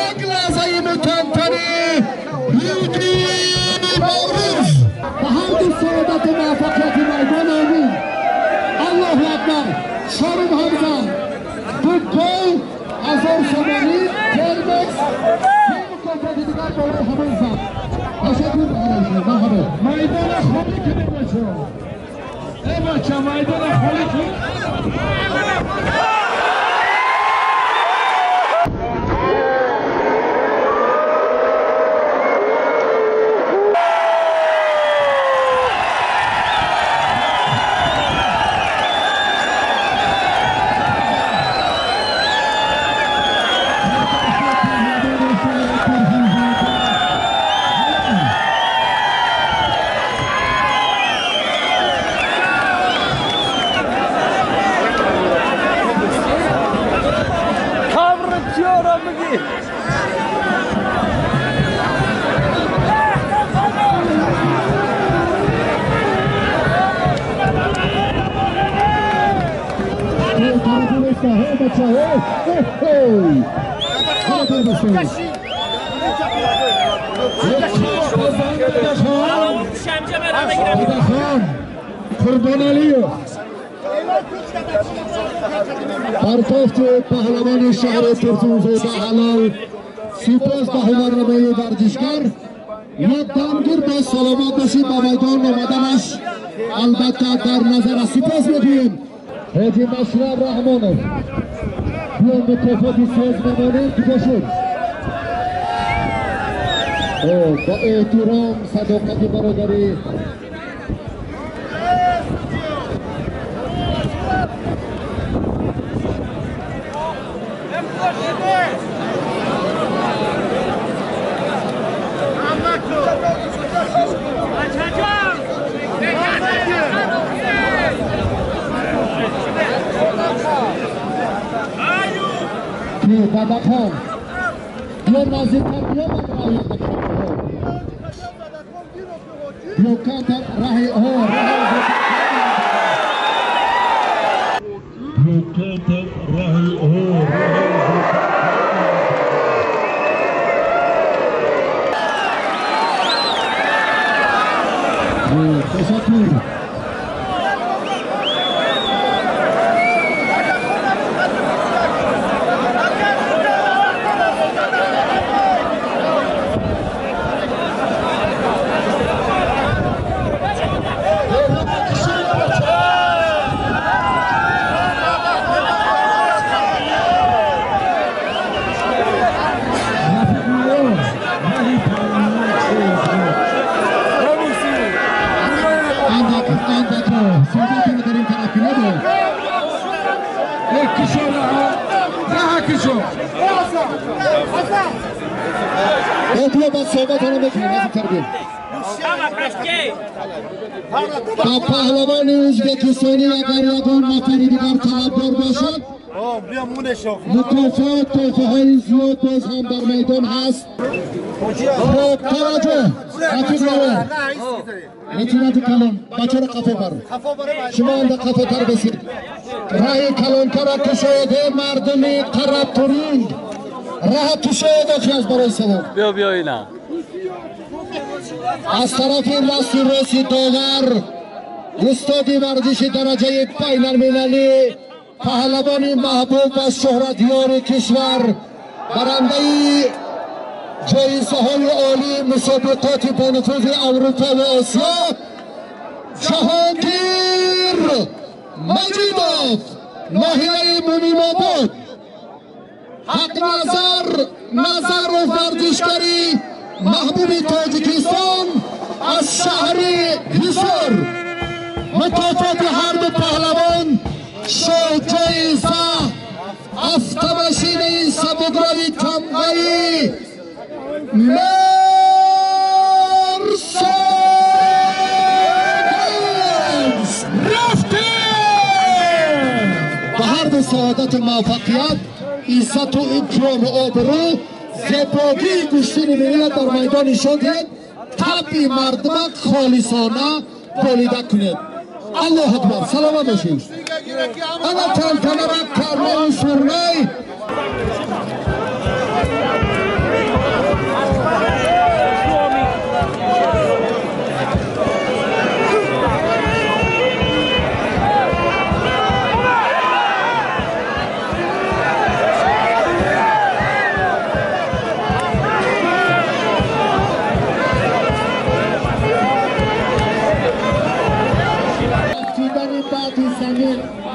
Speaker 6: Як лаҳзаи мутантанӣ ҳиди Наврӯз. Ба ҳар ду саодату муваффақияти майдон, омин. Аллоҳу акбар! Шарум Ҳамза, ду гол, 1000 сомонӣ, термос, се мукофоти дигар болои ҳамон зан. Ташаккур барои шумо, марҳабо.
Speaker 2: Майдона холӣ кунед, бачаҳо. Э бача, майдона холӣ кун.
Speaker 6: Қурбоналиев партофти паҳлавони шаҳри Турсунзода ҳалол. Сипос ба ҳунарнамои варзишгар. Як дамгир бо саломат бошӣ ба майдон омаданаш албатта дар назар аст. Сипос мегӯем. Ҳоҷи Машраб Раҳмонов, биё мукофоти соз мемонем, куҷо шуд? Ба эҳтиром, садоқати бародарӣ. Дадакон, биё наздиктар, биё ман раҳи биё камтар раҳи
Speaker 3: биё камтар раҳи.
Speaker 6: Ташаккур. бошед. Бо ба суҳбатона мекунем аз тарбия. Ба паҳлавони ӯзбекистонӣ агар ягон нафари дигар талабдор бошад, мукофот тӯҳфаҳои зиёд боз ҳам дар майдон ҳаст. Хоб, таваҷҷӯҳ, рафиқ Лавон, лейтенанти калон, бачаро қафо бар, шумо анда қафотар бисед. Раҳи калонтара кушоед, э мардуми Қарабтуринг, раҳа кушоед охи аз барои савоб.
Speaker 5: Биё, биё ина.
Speaker 6: Аз тарафи дасти рости довар, устоди варзиши дараҷаи байналмилалӣ, паҳлавони маҳбуб ва шӯҳратёри кишвар, барандаи ҷоизаҳои олии мусобиқоти бонуфузи Аврупо ва Осиё, Ҷаҳонгир Маҷидов, ноҳияи Муминобод. Ҳақназар Назаров, варзишгари маҳбуби Тоҷикистон аз шаҳри Ҳисор. Мукофоти ҳар ду паҳлавон шоҳ-ҷоиза, автомашинаи сабукрави тамғаи Мерседес.
Speaker 2: Рафтем!
Speaker 6: Ба ҳар ду саодату муваффақият, иззату икрому обрӯ, зебогии гӯштини миллат дар майдон нишон диҳед, табъи мардума холисона болида кунед. Аллоҳ акбар, саломат бошед. Ана тантанара карнаю сурнай.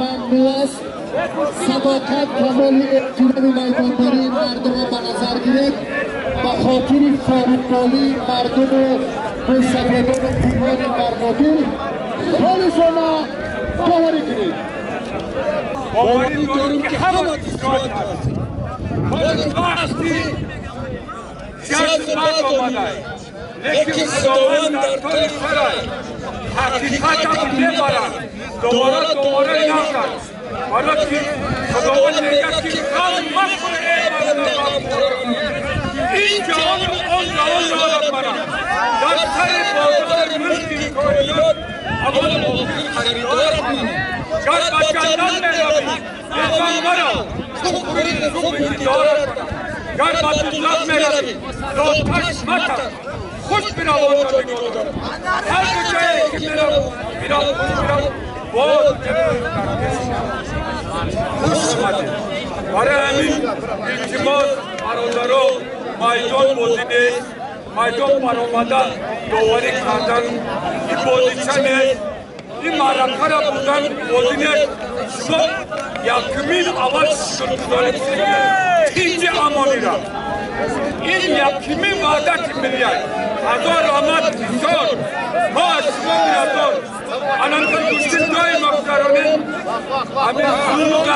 Speaker 6: ممنوع است. صداقت، کمال احترام میدانداری مردم را به نظر گیرید. به خاطر فاروق‌بالی مردم و مستفیدان و پیران برنامه خالصانه باوری کنید.
Speaker 7: باوری داریم که همه زیاد هست. وقتی شرط بد آمده، لیکن خداوند در تای سرای حقیقت هم میبرد، دوباره دوباره نکرد. برای که خداوند میگه که غم مخور ای بنده غمخواران، این جهان و آن جهان دارد مرا. در سر بازار ملک کائنات اول آخر خریدارت من. گر به جنت میروی بزن مرا، صبح دیدارت من. گر به دوزخ میروی زاتش متر، خوش برو آنجا نگاه. هر کجایی که میرم میرم خوش برو باز خوش آمده. برای همین التماس برادرها، میدان بازی نیست، میدان برآمده داوری کردن این بازیچه نیست، این معرکه را بودن بازی نیست. شما یکمین اول شکرگزاری کنید تینج امانی را. این یکمین وحدت ملی است. هزار آمد بسیار ما از شما می‌رسان. الان که گوشتیم دایم مگذرانیم همین زوغ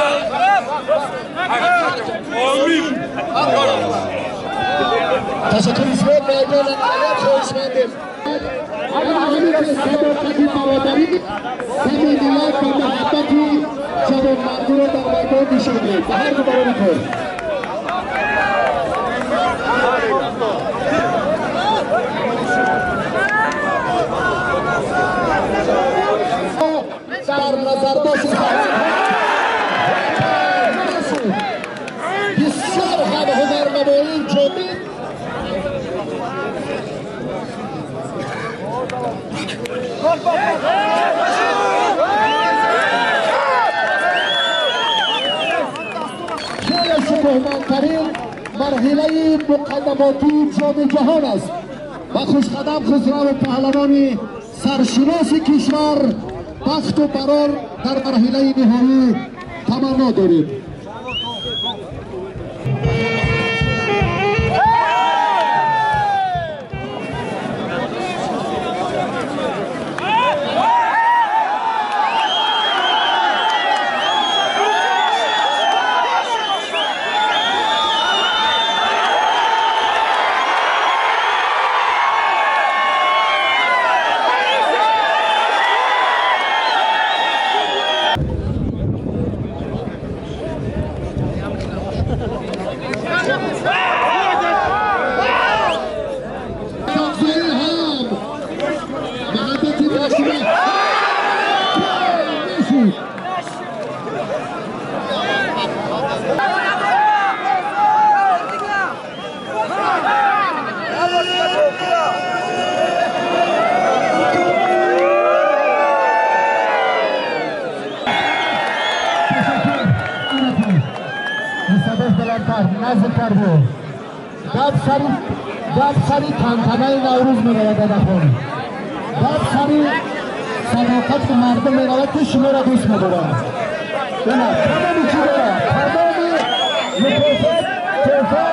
Speaker 7: آمین.
Speaker 6: تشکر زیاد میدان انقلاب خواهشمندیم. همین که صداقتی، برادری، صمیمیت و محبت جوانمردی را در میدان نشان دهید. به هر دو برابر کن. در نظر داشت بسیار هم هنرنمایی جامد. خیلی شکوهمندترین مرحله مقدماتی جام جهان است و خوشقدم خسرو پهلوان سرشناس کشور بخت و برار در مرحله نهایی تمنا داریم. Мисадаш баландтар, наздиктар буд. Гап сари тантанаи Наврӯз меравад, адахон. Гап сари садоқати мардум меравад, ки шуморо дӯст медоранд. Тамоми чӣ дорад? Тамоми мукофот, тӯҳфа.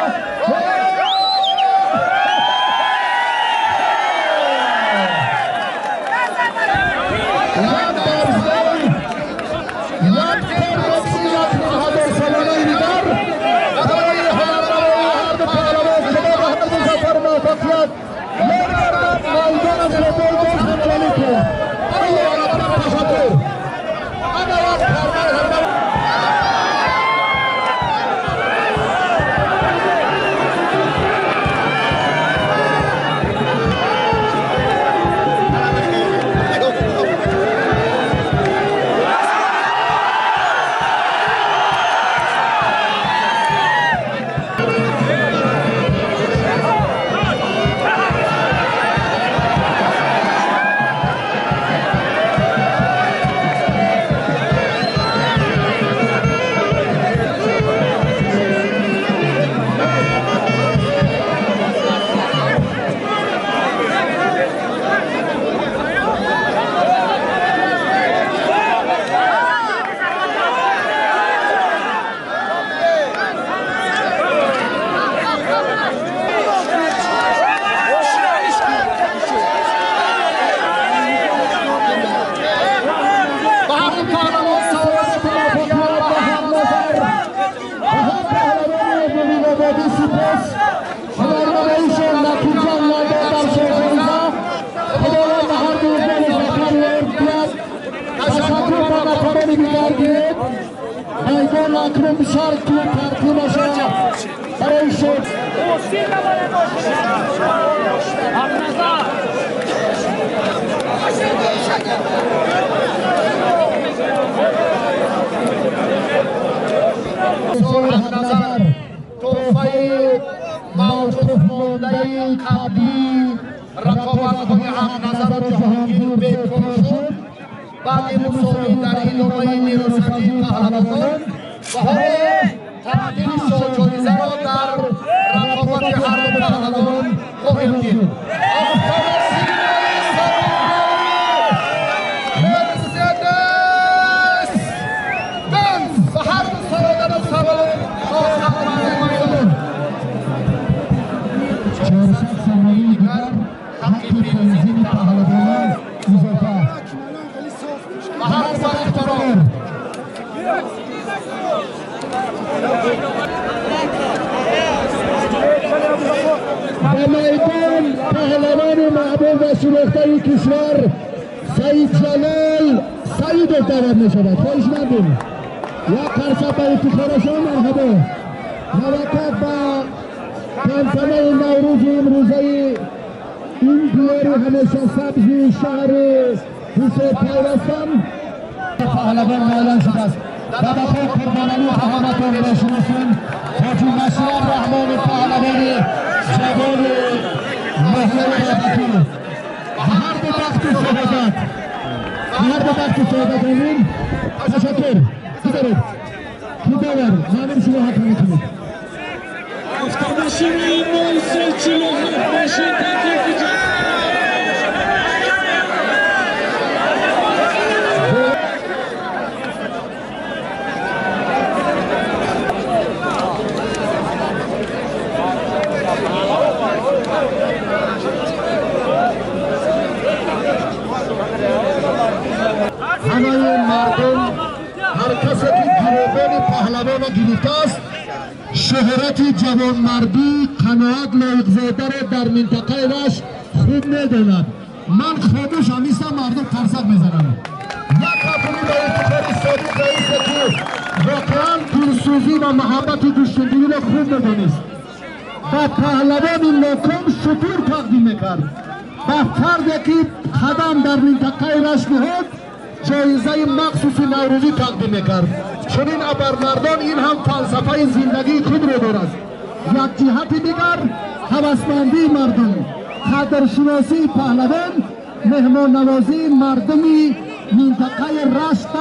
Speaker 8: منطقه رشت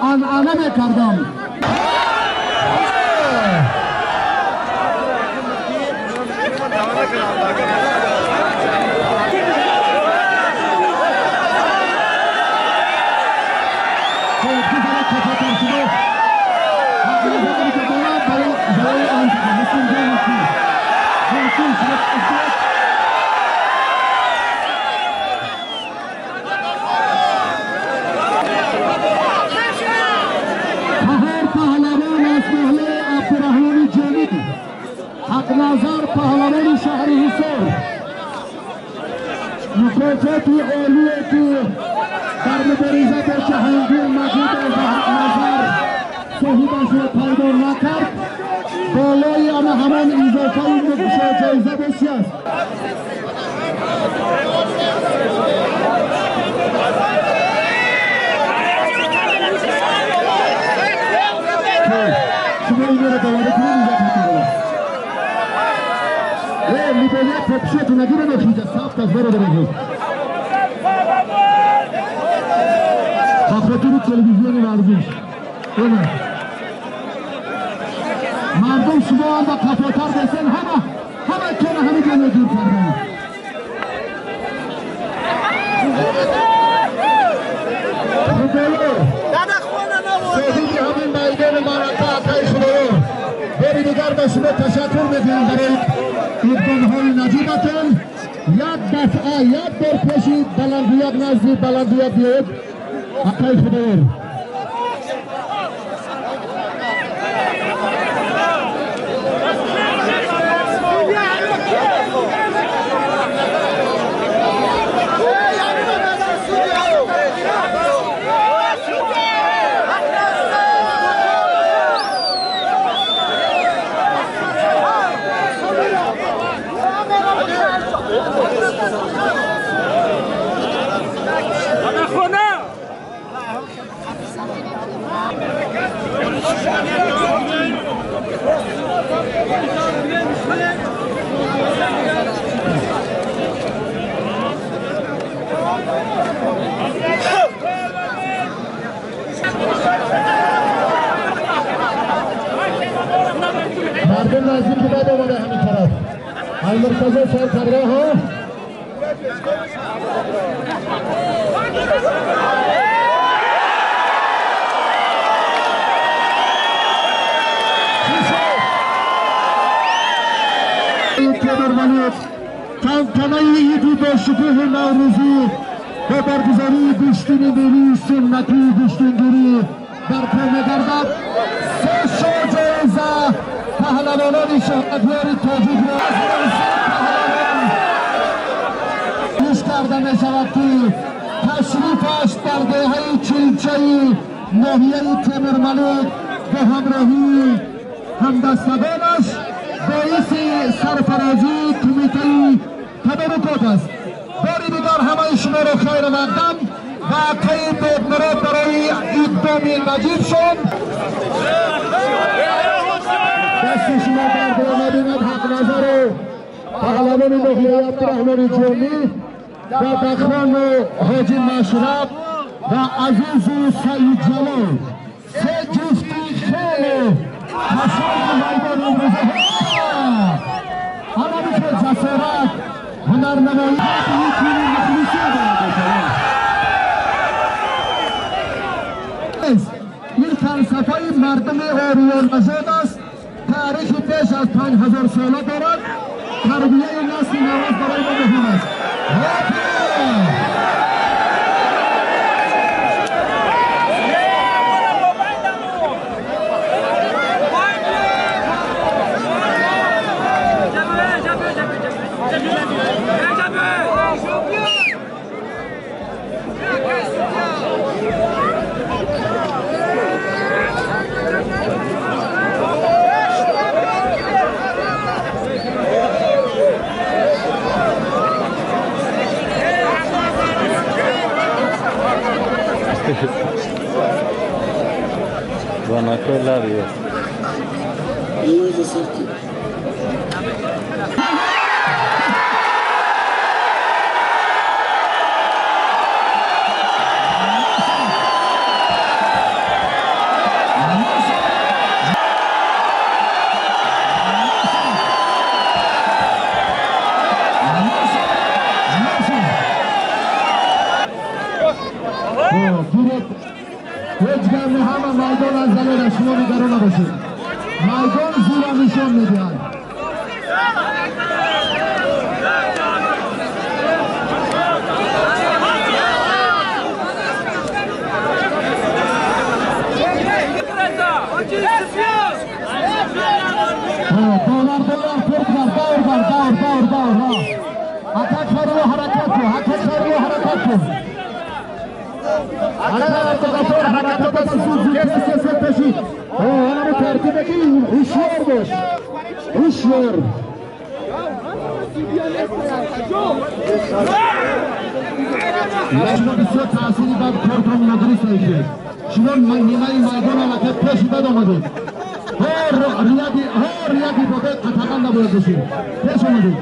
Speaker 8: انعنه میکردم.
Speaker 6: Ҳақназар паҳлавони шаҳри Ҳисор мукофоти олие ки дар мубориза бо Ҷаҳонгир Маҷидов ва Ҳақназар соҳибашро пайдо накард, болои ана ҳамон изофаи ҷоиза бо чи аст? Шумо инро давода кунед, изофа мекунед. Либоя попшету нагиред, охиҷа сафт аст, бародар азиз. Ба хотири телевизиони варзиш. Мардум шумо ҳам ба қафотар бесен, ҳама ҳама кена ҳами ҷоно ҷур карданд. Худоё, соҳиби ҳамин майдони маърака акаи Худоё, бори дигар ба шумо ташаккур мекунем барои иқдомҳои наҷибатон. Як дафъа, як бор пеши баландгӯяк, назди баландгӯяк биёед, акаи Худоёр. مردم نزدیک بعد آمده همین طرف المرتضی سر کرده ها. تنتنه عیدی با شکوه نوروزی با برگزاری گوشتین ملی سنتی گوشتینگیری برپا می‌گردد. سه جایزه پهلوانان شهریار تاجیک را پهلوان پیش کرده می شود که تشریفش در دهه چلچه‌ای ناحیه تیمورملک به همراهی همدستگانش باعث سرفرازی کمیته تدارکات است. باری دیگر همه شما را خیر مقدم و عقای دادمراد برای اقدام نجیب شد. دست شما درد را نبیند. حق نظر پهلوان ناحیه عبدالرحمن جامی و بخان حاجی مشرب و عزیز سعید جلال، سه جفتی خیلی حساس میدان امروزه همه که جسارت هنرنمایی تیم مخلصی این فلسفه مردم آریان نژاد است. تاریخ بیش از 5000 ساله دارد. تربیه نسل نو برای ما مهم است. بر فرد بر دور بر دور دور دور ها حتی خیرلو حرکت کن حتی خیرلو حرکت کن حتی حرکت کن زود زود زود بشید ها انا ترتیب که هوشیار باش هوشیار شما بسیار تأثیری بر کارتون نادرست میشه شما نیمه میدان حرکت پیش بد آمدید ها ریادی ها ریادی بابت قطعا نباید بشید پیش آمدید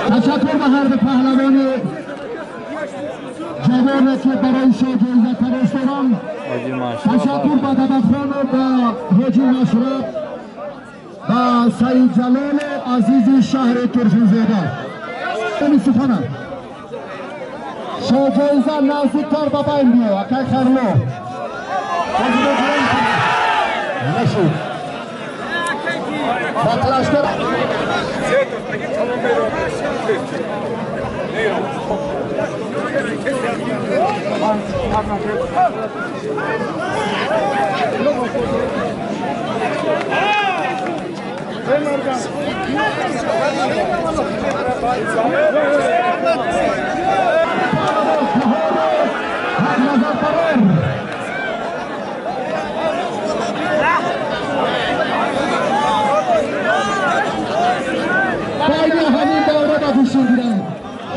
Speaker 6: تشکر به هر دو پهلوان جوانه که برای شاه جایزه تلاش دارم. تشکر به دادخان و به حاجی مشرب و سعید جلال عزیز شهر ترشیزاده. سخنم شاه جایزه نزدیکتر به بین بیا اکای خرلو نشد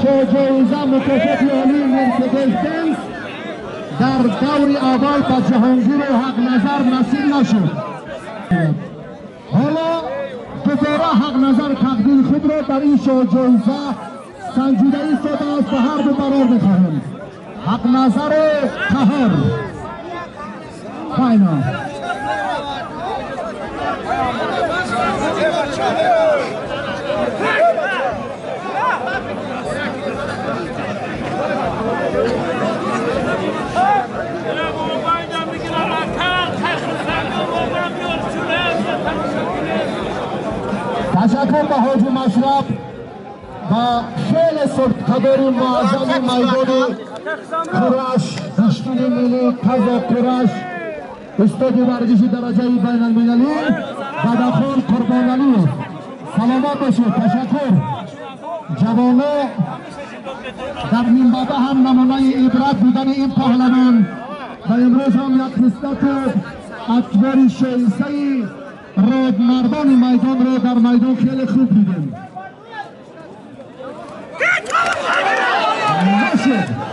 Speaker 6: با جایزه مکافات عالی مرسدس بنز در دور اول به جهانگیر و حق نظر نصیب نشد. حالا دوباره حق نظر تقدیر خود را در این شاه جایزه سنجیده ایستاده است. به هر دو قرار میخواهیم حق نظر و قهر فاینال. تشکر به حاجی مشرب و خیلی سرطدار معظم میدان کورش گوشتین ملی قزاق کورش استاد ورزش درجه بین المللی دادخان قربانعلی. سلامت باشید. تشکر. جوانو در نیمباده هم نمونه عبرت بودن این پهلوان و امروز هم یک خصلت اطوار شایسته رادمردان میدان را در میدان خیلی خوب دیدیم. نشد.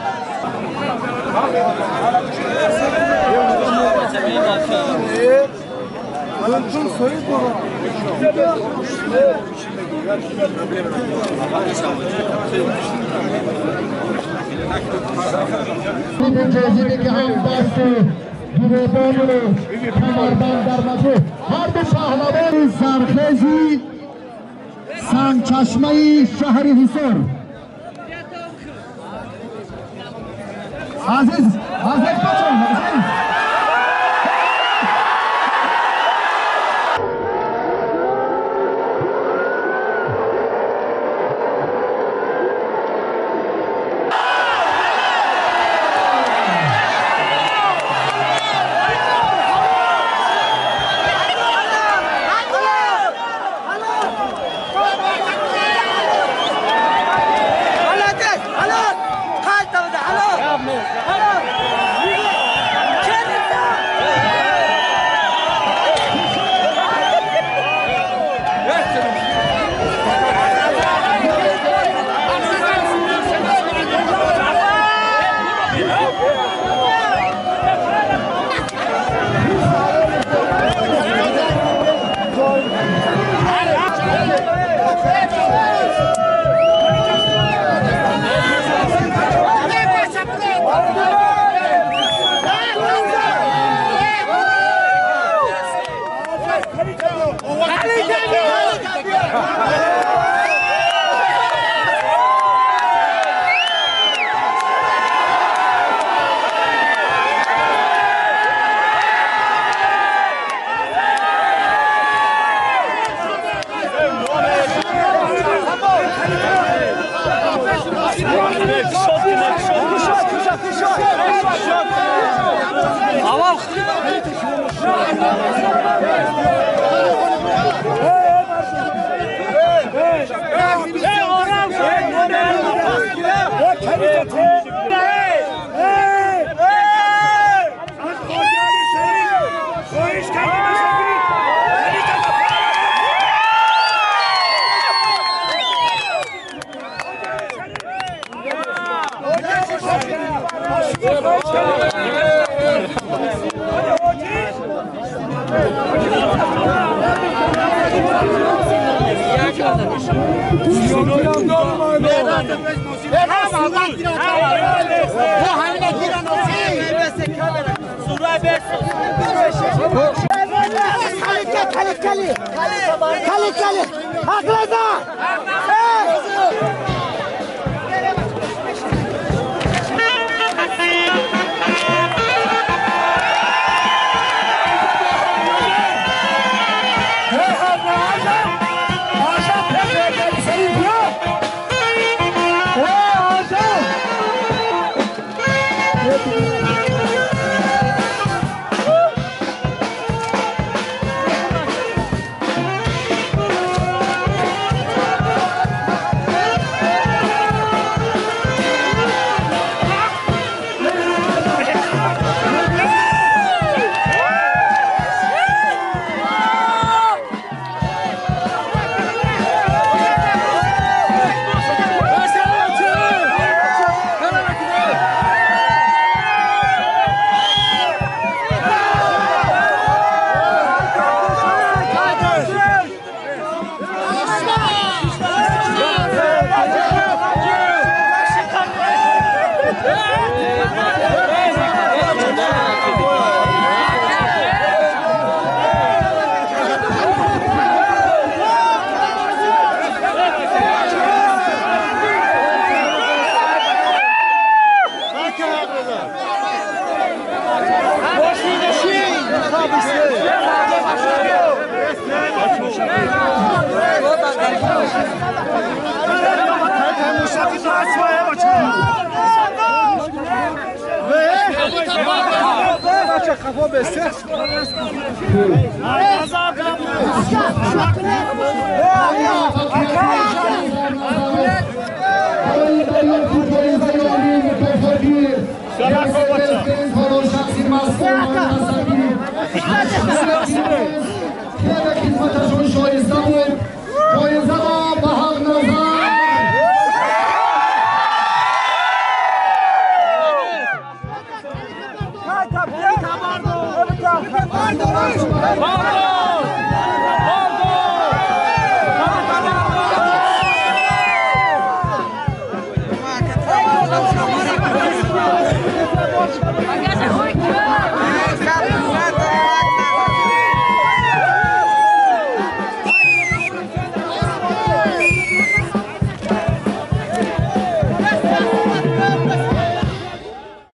Speaker 6: جازیده که هم دست گیربان و کمربند در مجموع هر دو پهلوان زرخیزی سنگچشمه شهر حصار. عزیز عزیز بچم عزیز